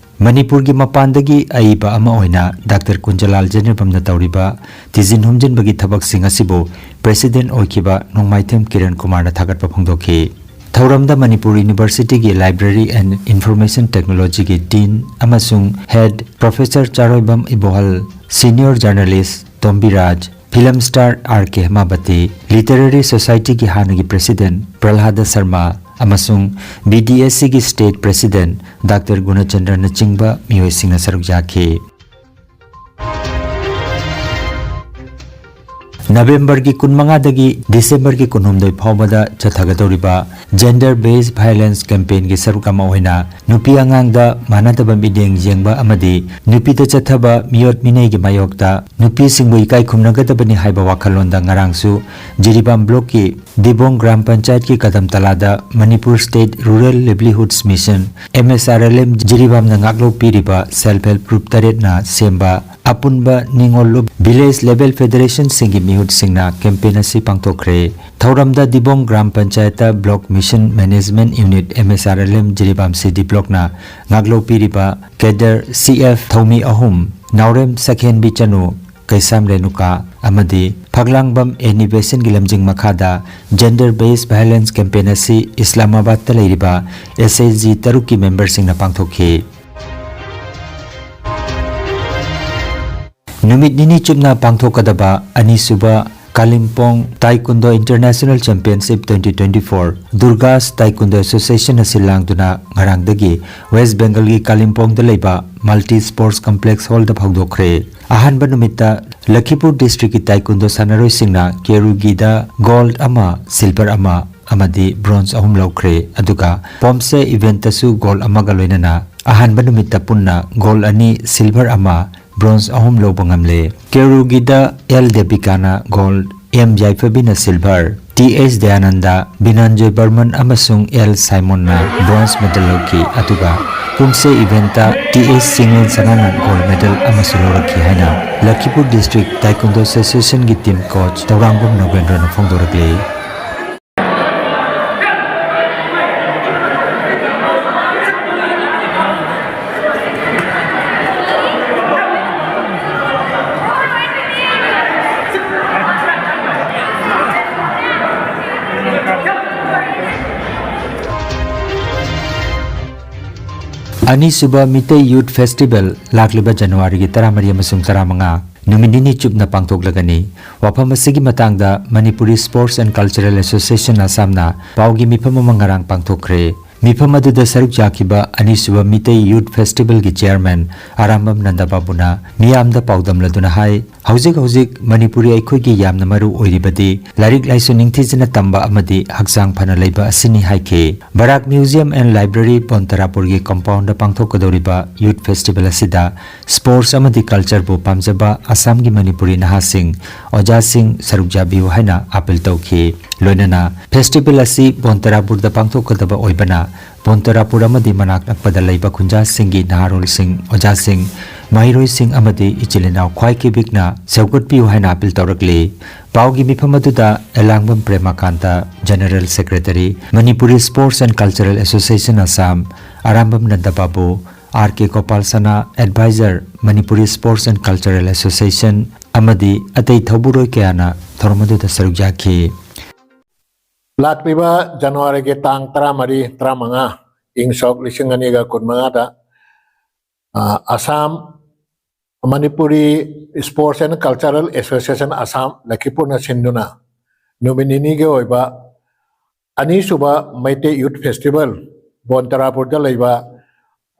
ꯃꯅꯤꯄꯨꯔꯒꯤ ꯃꯄꯥꯟꯗꯒꯤ ꯑꯏꯕ ꯑꯃ ꯑꯣꯏꯅ ꯗꯥꯛꯇꯔ ꯀꯨꯟꯖꯂꯥꯜ ꯖꯦꯅꯦꯔꯕꯝꯅ ꯇꯧꯔꯤꯕ ꯊꯤꯖꯤꯟ ꯍꯨꯝꯖꯤꯟꯕꯒꯤ ꯊꯕꯛꯁꯤꯡ ꯑꯁꯤꯕꯨ ꯄ꯭ꯔꯦꯁꯤꯗꯦꯟꯠ ꯑꯣꯏꯈꯤꯕ ꯅꯣꯡꯃꯥꯏꯊꯦꯝ ꯀꯤꯔꯟ ꯀꯨꯃꯥꯔꯅ ꯊꯥꯒꯠꯄ ꯐꯣꯡꯗꯣꯛꯈꯤ꯫ ꯊꯧꯔꯝꯗ ꯃꯅꯤꯄꯨꯔ ꯌꯨꯅꯤꯚꯔꯁꯤꯇꯤꯒꯤ Library and Information Technologyꯒꯤ ꯗꯤꯟ ꯑꯃꯁꯨꯡ head professor Chaoroibam Ibohal, senior journalist Tombiraj, film star R K Hemabati, literary ꯁꯣꯁꯥꯏꯇꯤꯒꯤ ꯍꯥꯟꯅꯒꯤ ꯄ꯭ꯔꯦꯁꯤꯗꯦꯟꯠ ꯄ꯭ꯔꯍꯂꯥꯗ ꯁꯔꯃ ꯑꯃꯁꯨꯡ ꯕꯤ ꯗꯤ ꯑꯦꯁ ꯁꯤꯒꯤ ꯁ꯭ꯇꯦꯠ ꯄ꯭ꯔꯦꯁꯤꯗꯦꯟꯠ ꯗꯥꯛꯇꯔ ꯒꯨꯅꯆꯟꯗ꯭ꯔꯅꯆꯤꯡꯕ ꯃꯤꯑꯣꯏꯁꯤꯡꯅ ꯁꯔꯨꯛ ꯌꯥꯈꯤ꯫ ꯅꯕꯦꯝꯕꯔꯒꯤ ꯀꯨꯟꯃꯉꯥꯗꯒꯤ ꯗꯤꯁꯦꯝꯕꯔꯒꯤ ꯀꯨꯟꯍꯨꯝꯗꯣꯏ ꯐꯥꯎꯕꯗ ꯆꯠꯊꯒꯗꯧꯔꯤꯕ Gender Based Violence Campaignꯒꯤ ꯁꯔꯨꯛ ꯑꯃ ꯑꯣꯏꯅ ꯅꯨꯄꯤ ꯑꯉꯥꯡꯗ ꯃꯥꯟꯅꯗꯕ ꯃꯤꯠꯌꯦꯡ ꯌꯦꯡꯕ ꯑꯃꯗꯤ ꯅꯨꯄꯤꯗ ꯆꯠꯊꯕ ꯃꯤꯑꯣꯠ ꯃꯤꯅꯩꯒꯤ ꯃꯥꯌꯣꯛꯇ ꯅꯨꯄꯤꯁꯤꯡꯕꯨ ꯏꯀꯥꯏ ꯈꯨꯝꯅꯒꯗꯕꯅꯤ ꯍꯥꯏꯕ ꯋꯥꯈꯜꯂꯣꯟꯗ ꯉꯔꯥꯡꯁꯨ ꯖꯤꯔꯤꯕꯥꯝ ꯕ꯭ꯂꯣꯛꯀꯤ ꯗꯤꯕꯣꯡ ꯒ꯭ꯔꯥꯝ ꯄꯟꯆꯥꯌꯠꯀꯤ ꯀꯗꯝ ꯇꯂꯥꯗ Manipur state rural livelihoods mission, M S R L M, ꯖꯤꯔꯤꯕꯥꯝꯅ ꯉꯥꯛꯂꯧ ꯄꯤꯔꯤꯕ ꯁꯦꯜꯐ ꯍꯦꯜꯞ ꯒ꯭ꯔꯨꯞ ꯇꯔꯦꯠꯅ ꯁꯦꯝꯕ ꯑꯄꯨꯟꯕ ꯅꯤꯉꯣꯜ ꯂꯨꯞ ꯚꯤꯂꯦꯖ ꯂꯦꯚꯦꯜ ꯐꯦꯗꯔꯦꯁꯟꯁꯤꯡꯒꯤ ꯃꯤꯍꯨꯠꯁꯤꯡꯅ ꯀꯦꯝꯄꯦꯟ ꯑꯁꯤ ꯄꯥꯡꯊꯣꯛꯈ꯭ꯔꯦ꯫ ꯊꯧꯔꯝꯗ ꯗꯤꯕꯣꯡ ꯒ꯭ꯔꯥꯝ ꯄꯟꯆꯥꯌꯠꯇ block mission management unit, M S R L M, Jiribam C D ꯕ꯭ꯂꯣꯛꯅ ꯉꯥꯛꯂꯧ ꯄꯤꯔꯤꯕ ꯀꯦꯗꯔ ꯁꯤ ꯑꯦꯐ ꯊꯧꯃꯤ ꯑꯍꯨꯝ, ꯅꯥꯎꯔꯦꯝ ꯁꯈꯦꯟꯕꯤ ꯆꯅꯨ, ꯀꯩꯁꯥꯝ ꯔꯦꯅꯨꯀꯥ ꯑꯃꯗꯤ ꯐꯛꯂꯥꯡꯕꯝ ꯑꯦꯅꯤ ꯕꯦꯁꯟꯒꯤ ꯂꯝꯖꯤꯡ ꯃꯈꯥꯗ Gender Based Violence Campaign ꯑꯁꯤ ꯏꯁꯂꯥꯃꯥꯕꯥꯗꯇ ꯂꯩꯔꯤꯕ ꯑꯦꯁ ꯑꯦꯁ ꯖꯤ ꯇꯔꯨꯛꯀꯤ ꯃꯦꯝꯕꯔꯁꯤꯡꯅ ꯄꯥꯡꯊꯣꯛꯈꯤ꯫ ꯅꯨꯃꯤꯠ ꯅꯤꯅꯤ ꯆꯨꯞꯅ ꯄꯥꯡꯊꯣꯛꯀꯗꯕ ꯑꯅꯤꯁꯨꯕ Kalimpong taekwondo international championship twenty twenty four ꯗꯨꯔꯒꯥꯁ ꯇꯥꯏꯀꯨꯟꯗꯣ ꯑꯦꯁꯣꯁꯤꯌꯦꯁꯟꯅ ꯁꯤꯜ ꯂꯥꯡꯗꯨꯅ ꯉꯔꯥꯡꯗꯒꯤ ꯋꯦꯁ ꯕꯦꯡꯒꯜꯒꯤ ꯀꯥꯂꯤꯝꯄꯣꯡꯗ ꯂꯩꯕ ꯃꯜꯇꯤ ꯁ꯭ꯄꯣꯔꯠꯁ ꯀꯝꯄ꯭ꯂꯦꯛꯁ ꯍꯣꯜꯗ ꯍꯧꯗꯣꯛꯈ꯭ꯔꯦ꯫ ꯑꯍꯥꯟꯕ ꯅꯨꯃꯤꯠꯇ ꯂꯈꯤꯄꯨꯔ ꯗꯤꯁꯇ꯭ꯔꯤꯛꯀꯤ ꯇꯥꯏꯀꯨꯟꯗꯣ ꯁꯥꯟꯅꯔꯣꯏꯁꯤꯡꯅ ꯀꯦꯔꯨꯒꯤꯗ ꯒꯣꯜꯗ ꯑꯃ, ꯁꯤꯜꯚꯔ ꯑꯃ ꯑꯃꯗꯤ ꯕ꯭ꯔꯣꯟꯖ ꯑꯍꯨꯝ ꯂꯧꯈ꯭ꯔꯦ꯫ ꯑꯗꯨꯒ ꯄꯣꯝꯁꯦ ꯏꯚꯦꯟꯠꯇꯁꯨ ꯒꯣꯜꯗ ꯑꯃꯒ ꯂꯣꯏꯅꯅ ꯑꯍꯥꯟꯕ ꯅꯨꯃꯤꯠꯇ ꯄꯨꯟꯅ ꯒꯣꯜꯗ ꯑꯅꯤ, ꯁꯤꯜꯚꯔ ꯑꯃ, ꯕ꯭ꯔꯣꯟꯖ ꯑꯍꯨꯝ ꯂꯧꯕ ꯉꯝꯂꯦ꯫ ꯀꯦꯔꯨꯒꯤꯗ ꯑꯦꯜ ꯗꯦꯕꯤꯀꯥꯅ ꯒꯣꯜꯗ, ꯑꯦꯝ ꯌꯥꯏꯐꯕꯤꯅ silver, T S Dayananda, Binanjoy Barman ꯑꯃꯁꯨꯡ ꯑꯦꯜ ꯁꯥꯏꯃꯣꯟꯅ bronze medal ꯂꯧꯈꯤ, ꯑꯗꯨꯒ ꯀꯨꯝꯁꯦ event ꯇ ꯇꯤ ꯑꯦꯁ ꯆꯤꯡꯂꯦꯟ ꯁꯅꯥꯅ gold medal ꯑꯃꯁꯨ ꯂꯧꯔꯛꯈꯤ ꯍꯥꯏꯅ ꯂꯈꯤꯄꯨꯔ District Taekwondo Association ꯒꯤ team coach ꯇꯧꯔꯥꯡꯕꯝ ꯅꯧꯕꯦꯟꯗ꯭ꯔꯅ ꯐꯣꯡꯗꯣꯔꯛꯂꯤ꯫ ꯑꯅꯤꯁꯨꯕ ꯃꯤꯇꯩ Youth Festival ꯂꯥꯛꯂꯤꯕ ꯖꯅꯋꯥꯔꯤꯒꯤ ꯇꯔꯥꯃꯔꯤ ꯑꯃꯁꯨꯡ ꯇꯔꯥꯃꯉꯥ, ꯅꯨꯃꯤꯠ ꯅꯤꯅꯤ ꯆꯨꯞꯅ ꯄꯥꯡꯊꯣꯛꯂꯒꯅꯤ꯫ ꯋꯥꯐꯝ ꯑꯁꯤꯒꯤ ꯃꯇꯥꯡꯗ Manipuri Sports and Cultural Association Assam ꯅ ꯄꯥꯎꯒꯤ ꯃꯤꯐꯝ ꯑꯃ ꯉꯔꯥꯡ ꯄꯥꯡꯊꯣꯛꯈ꯭ꯔꯦ꯫ ꯃꯤꯐꯝ ꯑꯗꯨꯗ ꯁꯔꯨꯛ ꯌꯥꯈꯤꯕ ꯑꯅꯤꯁꯨꯕ ꯃꯤꯇꯩ Youth Festival ꯒꯤ chairman ꯑꯔꯥꯝꯕꯝ ꯅꯟꯗꯕꯥꯕꯨꯅ ꯃꯤꯌꯥꯝꯗ ꯄꯥꯎꯗꯝꯂꯗꯨꯅ ꯍꯥꯏ, ꯍꯧꯖꯤꯛ ꯍꯧꯖꯤꯛ ꯃꯅꯤꯄꯨꯔꯤ ꯑꯩꯈꯣꯏꯒꯤ ꯌꯥꯝꯅ ꯃꯔꯨ ꯑꯣꯏꯔꯤꯕꯗꯤ ꯂꯥꯏꯔꯤꯛ ꯂꯥꯏꯁꯨ ꯅꯤꯡꯊꯤꯖꯅ ꯇꯝꯕ ꯑꯃꯗꯤ ꯍꯛꯆꯥꯡ ꯐꯅ ꯂꯩꯕ ꯑꯁꯤꯅꯤ ꯍꯥꯏꯈꯤ꯫ ꯕꯔꯥꯛ Museum and Library ꯕꯣꯟꯇꯔꯥꯄꯨꯔꯒꯤ compound the ꯄꯥꯡꯊꯣꯛꯀꯗꯧꯔꯤꯕ Youth Festival ꯑꯁꯤꯗ sports ꯑꯃꯗꯤ culture ꯕꯨ ꯄꯥꯝꯖꯕ ꯑꯁꯥꯝꯒꯤ ꯃꯅꯤꯄꯨꯔꯤ ꯅꯍꯥꯁꯤꯡ, ꯑꯣꯖꯥꯁꯤꯡ ꯁꯔꯨꯛ ꯌꯥꯕꯤꯌꯨ ꯍꯥꯏꯅ appeal ꯇꯧꯈꯤ꯫ ꯂꯣꯏꯅꯅ festival ꯑꯁꯤ ꯕꯣꯟꯇꯔꯥꯄꯨꯔꯗ ꯄꯥꯡꯊꯣꯛꯀꯗꯕ ꯑꯣꯏꯕꯅ, ꯕꯣꯟꯇꯔꯥꯄꯨꯔ ꯑꯃꯗꯤ ꯃꯅꯥꯛ ꯅꯛꯄꯗ ꯂꯩꯕ ꯈꯨꯟꯖꯥꯁꯤꯡꯒꯤ ꯅꯍꯥꯔꯣꯜꯁꯤꯡ, ꯑꯣꯖꯥꯁꯤꯡ, ꯃꯍꯩꯔꯣꯏꯁꯤꯡ ꯑꯃꯗꯤ ꯏꯆꯤꯜ ꯏꯅꯥꯎ ꯈ꯭ꯋꯥꯏ ꯀꯤꯕꯤꯛꯅ ꯁꯧꯒꯠꯄꯤꯌꯨ ꯍꯥꯏꯅ appeal ꯇꯧꯔꯛꯂꯤ꯫ ꯄꯥꯎꯒꯤ ꯃꯤꯐꯝ ꯑꯗꯨꯗ Elangbam Premakanta, General Secretary, Manipuri Sports and Cultural Association Assam, Arambam ꯅꯟꯗꯕꯥꯕꯨ, R K Gopal Sana, Advisor, Manipuri Sports and Cultural Association, ꯑꯃꯗꯤ ꯑꯇꯩ ꯊꯧꯕꯨꯔꯣꯏ ꯀꯌꯥꯅ ꯊꯧꯔꯝ ꯑꯗꯨꯗ ꯁꯔꯨꯛ ꯌꯥꯈꯤ꯫ ꯂꯥꯛꯂꯤꯕ ꯖꯅꯋꯥꯔꯤꯒꯤ ꯇꯥꯡ ꯇꯔꯥꯃꯔꯤ, ꯇꯔꯥꯃꯉꯥ, ꯏꯪ ꯁꯣꯛ ꯂꯤꯁꯤꯡ ꯑꯅꯤꯒ ꯀꯨꯟꯃꯉꯥꯗ, ꯑ, Assam Manipuri Sports and Cultural Association Assam, ꯂꯈꯤꯄꯨꯔꯅ ꯁꯤꯟꯗꯨꯅ ꯅꯨꯃꯤꯠ ꯅꯤꯅꯤꯒꯤ ꯑꯣꯏꯕ ꯑꯅꯤꯁꯨꯕ ꯃꯩꯇꯩ Youth Festival ꯕꯣꯟꯇꯔꯥꯄꯨꯔꯗ ꯂꯩꯕ,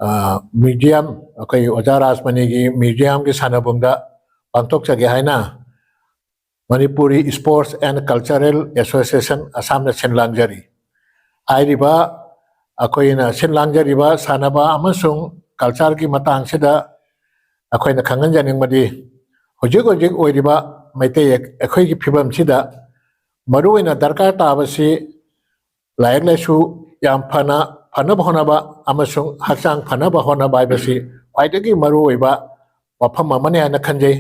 ꯑ, museum, ꯑꯩꯈꯣꯏ ꯑꯣꯖꯥ ꯔꯥꯖꯃꯅꯤꯒꯤ museum ꯒꯤ ꯁꯥꯟꯅꯕꯨꯡꯗ ꯄꯥꯡꯊꯣꯛꯆꯒꯦ ꯍꯥꯏꯅ Manipuri Sports and Cultural Association Assam ꯅ ꯁꯤꯟ ꯂꯥꯡꯖꯔꯤ꯫ ꯍꯥꯏꯔꯤꯕ ꯑꯩꯈꯣꯏꯅ ꯁꯤꯟ ꯂꯥꯡꯖꯔꯤꯕ ꯁꯥꯟꯅꯕ ꯑꯃꯁꯨꯡ culture ꯒꯤ ꯃꯇꯥꯡꯁꯤꯗ ꯑꯩꯈꯣꯏꯅ ꯈꯪꯍꯟꯖꯅꯤꯡꯕꯗꯤ, ꯍꯧꯖꯤꯛ ꯍꯧꯖꯤꯛ ꯑꯣꯏꯔꯤꯕ ꯃꯩꯇꯩ ꯑꯩꯈꯣꯏꯒꯤ ꯐꯤꯕꯝꯁꯤꯗ ꯃꯔꯨꯑꯣꯏꯅ ꯗꯔꯀꯥꯔ ꯇꯥꯕꯁꯤ ꯂꯥꯏꯔꯤꯛ ꯂꯥꯏꯁꯨ ꯌꯥꯝ ꯐꯅ ꯐꯅꯕ ꯍꯣꯠꯅꯕ ꯑꯃꯁꯨꯡ ꯍꯛꯆꯥꯡ ꯐꯅꯕ ꯍꯣꯠꯅꯕ ꯍꯥꯏꯕꯁꯤ ꯈ꯭ꯋꯥꯏꯗꯒꯤ ꯃꯔꯨꯑꯣꯏꯕ ꯋꯥꯐꯝ ꯑꯃꯅꯤ ꯍꯥꯏꯅ ꯈꯟꯖꯩ꯫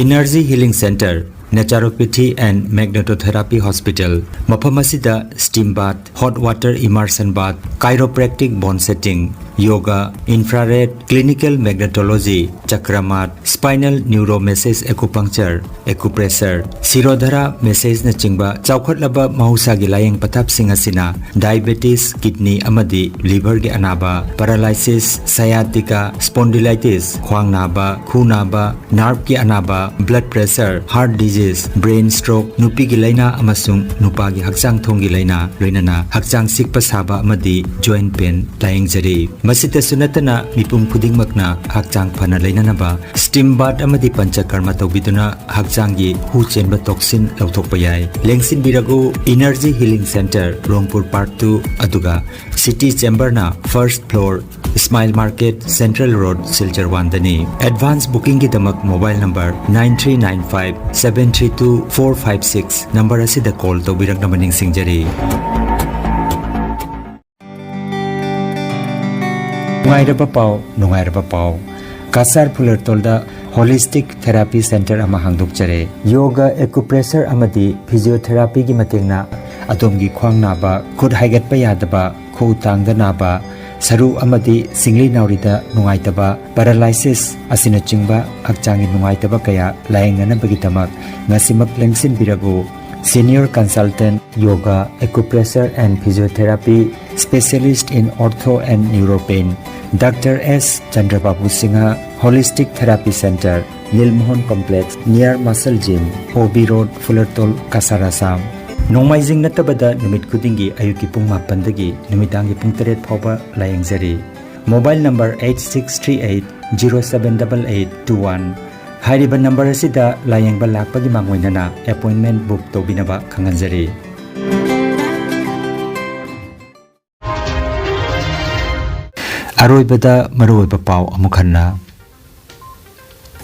Energy Healing Center, Naturopathy and Magnetotherapy Hospital, ꯃꯐꯝ ꯑꯁꯤꯗ steam bath, hot water immersion bath, chiropractic bone setting, yoga, infrared, clinical magnetology, chakramat, spinal neuromassage acupuncture, acupressure, Shirodhara massage ꯅꯆꯤꯡꯕ ꯆꯥꯎꯈꯠꯂꯕ ꯃꯍꯧꯁꯥꯒꯤ ꯂꯥꯌꯦꯡ ꯄꯊꯥꯞꯁꯤꯡ ꯑꯁꯤꯅ diabetes, kidney ꯑꯃꯗꯤ liver ꯒꯤ ꯑꯅꯥꯕ, paralysis, sciatica, spondylitis, ꯈ꯭ꯋꯥꯡ ꯅꯥꯕ, ꯈꯨ ꯅꯥꯕ, nerve ꯀꯤ ꯑꯅꯥꯕ, blood pressure, heart disease, brain stroke, ꯅꯨꯄꯤꯒꯤ ꯂꯥꯏꯅꯥ ꯑꯃꯁꯨꯡ ꯅꯨꯄꯥꯒꯤ ꯍꯛꯆꯥꯡ ꯊꯣꯡꯒꯤ ꯂꯥꯏꯅꯥ, ꯂꯣꯏꯅꯅ ꯍꯛꯆꯥꯡ ꯁꯤꯛꯄ ꯁꯥꯕ ꯑꯃꯗꯤ joint pain ꯂꯥꯌꯦꯡꯖꯔꯤ꯫ ꯃꯁꯤꯇꯁꯨ ꯅꯠꯇꯅ ꯃꯤꯄꯨꯝ ꯈꯨꯗꯤꯡꯃꯛꯅ ꯍꯛꯆꯥꯡ ꯐꯅ ꯂꯩꯅꯅꯕ steam bath ꯑꯃꯗꯤ ꯄꯟꯆꯀꯔꯃ ꯇꯧꯕꯤꯗꯨꯅ ꯍꯛꯆꯥꯡꯒꯤ ꯍꯨ ꯆꯦꯟꯕ toxin ꯂꯧꯊꯣꯛꯄ ꯌꯥꯏ꯫ ꯂꯦꯡꯁꯤꯟꯕꯤꯔꯒꯨ Energy Healing Center, ꯔꯣꯡꯄꯨꯔ Park two, ꯑꯗꯨꯒ City Chamber ꯅ first floor, Smile Market, Central Road, Silchar one ꯗꯅꯤ꯫ Advance booking ꯒꯤꯗꯃꯛ mobile number nine three nine five seven three two four five six number ꯑꯁꯤꯗ call ꯇꯧꯕꯤꯔꯛꯅꯕ ꯅꯤꯡꯁꯤꯡꯖꯔꯤ꯫ ꯅꯨꯡꯉꯥꯏꯔꯕ ꯄꯥꯎ, ꯅꯨꯡꯉꯥꯏꯔꯕ ꯄꯥꯎ꯫ ꯀꯁꯥꯔ ꯐꯨꯂꯔꯇꯣꯜꯗ Holistic Therapy Center ꯑꯃ ꯍꯥꯡꯗꯣꯛꯆꯔꯦ꯫ Yoga, acupressure ꯑꯃꯗꯤ physiotherapy ꯒꯤ ꯃꯇꯦꯡꯅ ꯑꯗꯣꯝꯒꯤ ꯈ꯭ꯋꯥꯡ ꯅꯥꯕ, ꯈꯨꯠ ꯍꯥꯏꯒꯠꯄ ꯌꯥꯗꯕ, ꯈꯨꯎ ꯇꯥꯡꯗ ꯅꯥꯕ, ꯁꯔꯨ ꯑꯃꯗꯤ ꯁꯤꯡꯂꯤ ꯅꯥꯎꯔꯤꯗ ꯅꯨꯡꯉꯥꯏꯇꯕ, paralysis ꯑꯁꯤꯅꯆꯤꯡꯕ ꯍꯛꯆꯥꯡꯒꯤ ꯅꯨꯡꯉꯥꯏꯇꯕ ꯀꯌꯥ ꯂꯥꯌꯦꯡꯅꯅꯕꯒꯤꯗꯃꯛ ꯉꯁꯤꯃꯛ ꯂꯦꯡꯁꯤꯟꯕꯤꯔꯒꯨ꯫ Senior Consultant, Yoga, Acupressure and Physiotherapy, Specialist in Ortho and Neuropain, Doctor S Chandrababu Singha, Holistic Therapy Center, Nilmohan Complex, near Muscle Gym, O B Road, Fulertol, Kasar, Assam꯫ ꯅꯣꯡꯃꯥꯏꯖꯤꯡ ꯅꯠꯇꯕꯗ ꯅꯨꯃꯤꯠ ꯈꯨꯗꯤꯡꯒꯤ ꯑꯌꯨꯛꯀꯤ ꯄꯨꯡ ꯃꯥꯄꯟꯗꯒꯤ ꯅꯨꯃꯤꯗꯥꯡꯒꯤ ꯄꯨꯡ ꯇꯔꯦꯠ ꯐꯥꯎꯕ ꯂꯥꯌꯦꯡꯖꯔꯤ꯫ Mobile number eight six three eight zero seven double eight two one꯫ ꯍꯥꯏꯔꯤꯕ number ꯑꯁꯤꯗ ꯂꯥꯌꯦꯡꯕ ꯂꯥꯛꯄꯒꯤ ꯃꯥꯡꯑꯣꯏꯅꯅ appointment book ꯇꯧꯕꯤꯅꯕ ꯈꯪꯍꯟꯖꯔꯤ꯫ ꯑꯔꯣꯏꯕꯗ ꯃꯔꯨꯑꯣꯏꯕ ꯄꯥꯎ ꯑꯃꯨꯛ ꯍꯟꯅ꯫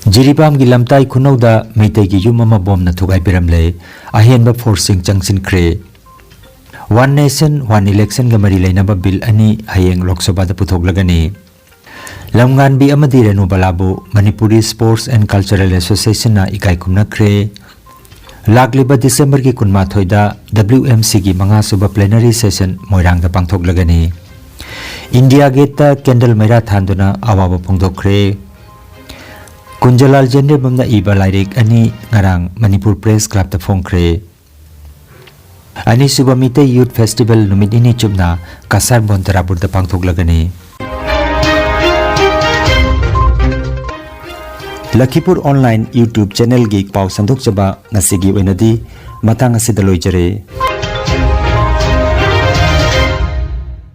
ꯖꯤꯔꯤꯕꯥꯝꯒꯤ ꯂꯝꯇꯥꯏ ꯈꯨꯅꯧꯗ ꯃꯩꯇꯩꯒꯤ ꯌꯨꯝ ꯑꯃ ꯕꯣꯝꯅ ꯊꯨꯒꯥꯏꯕꯤꯔꯝꯂꯦ꯫ ꯑꯍꯦꯟꯕ ꯐꯣꯔꯁꯁꯤꯡ ꯆꯪꯁꯤꯟꯈ꯭ꯔꯦ꯫ One Nation One Election ꯒ ꯃꯔꯤ ꯂꯩꯅꯕ ꯕꯤꯜ ꯑꯅꯤ ꯍꯌꯦꯡ ꯂꯣꯛ ꯁꯚꯥꯗ ꯄꯨꯊꯣꯛꯂꯒꯅꯤ꯫ ꯂꯝꯉꯥꯟꯕꯤ ꯑꯃꯗꯤ ꯔꯦꯅꯨꯕꯂꯥꯕꯨ Manipuri Sports and Cultural Association ꯅ ꯏꯀꯥꯏ ꯈꯨꯝꯅꯈ꯭ꯔꯦ꯫ ꯂꯥꯛꯂꯤꯕ ꯗꯤꯁꯦꯝꯕꯔꯒꯤ ꯀꯨꯟꯃꯥꯊꯣꯏꯗ W M C ꯒꯤ ꯃꯉꯥꯁꯨꯕ plenary session ꯃꯣꯏꯔꯥꯡꯗ ꯄꯥꯡꯊꯣꯛꯂꯒꯅꯤ꯫ ꯏꯟꯗꯤꯌꯥ ꯒꯦꯠꯇ candle ꯃꯩꯔꯥ ꯊꯥꯟꯗꯨꯅ ꯑꯋꯥꯕ ꯐꯣꯡꯗꯣꯛꯈ꯭ꯔꯦ꯫ ꯀꯨꯟꯖꯂꯥꯜ ꯖꯦꯟꯗꯦꯕꯝꯅ ꯏꯕ ꯂꯥꯏꯔꯤꯛ ꯑꯅꯤ ꯉꯔꯥꯡ ꯃꯅꯤꯄꯨꯔ ꯄ꯭ꯔꯦꯁ ꯀ꯭ꯂꯕꯇ ꯐꯣꯡꯈ꯭ꯔꯦ꯫ ꯑꯅꯤꯁꯨꯕ ꯃꯤꯇꯩ ꯌꯨꯊ ꯐꯦꯁꯇꯤꯚꯦꯜ ꯅꯨꯃꯤꯠ ꯅꯤꯅꯤ ꯆꯨꯞꯅ ꯀꯁꯥꯔ ꯕꯣꯟ ꯇꯔꯥꯄꯨꯔꯗ ꯄꯥꯡꯊꯣꯛꯂꯒꯅꯤ꯫ ꯂꯈꯤꯄꯨꯔ ꯑꯣꯟꯂꯥꯏꯟ YouTube ꯆꯦꯅꯦꯜꯒꯤ ꯄꯥꯎ ꯁꯟꯗꯣꯛꯆꯕ ꯉꯁꯤꯒꯤ ꯑꯣꯏꯅꯗꯤ ꯃꯇꯥꯡ ꯑꯁꯤꯗ ꯂꯣꯏꯖꯔꯦ꯫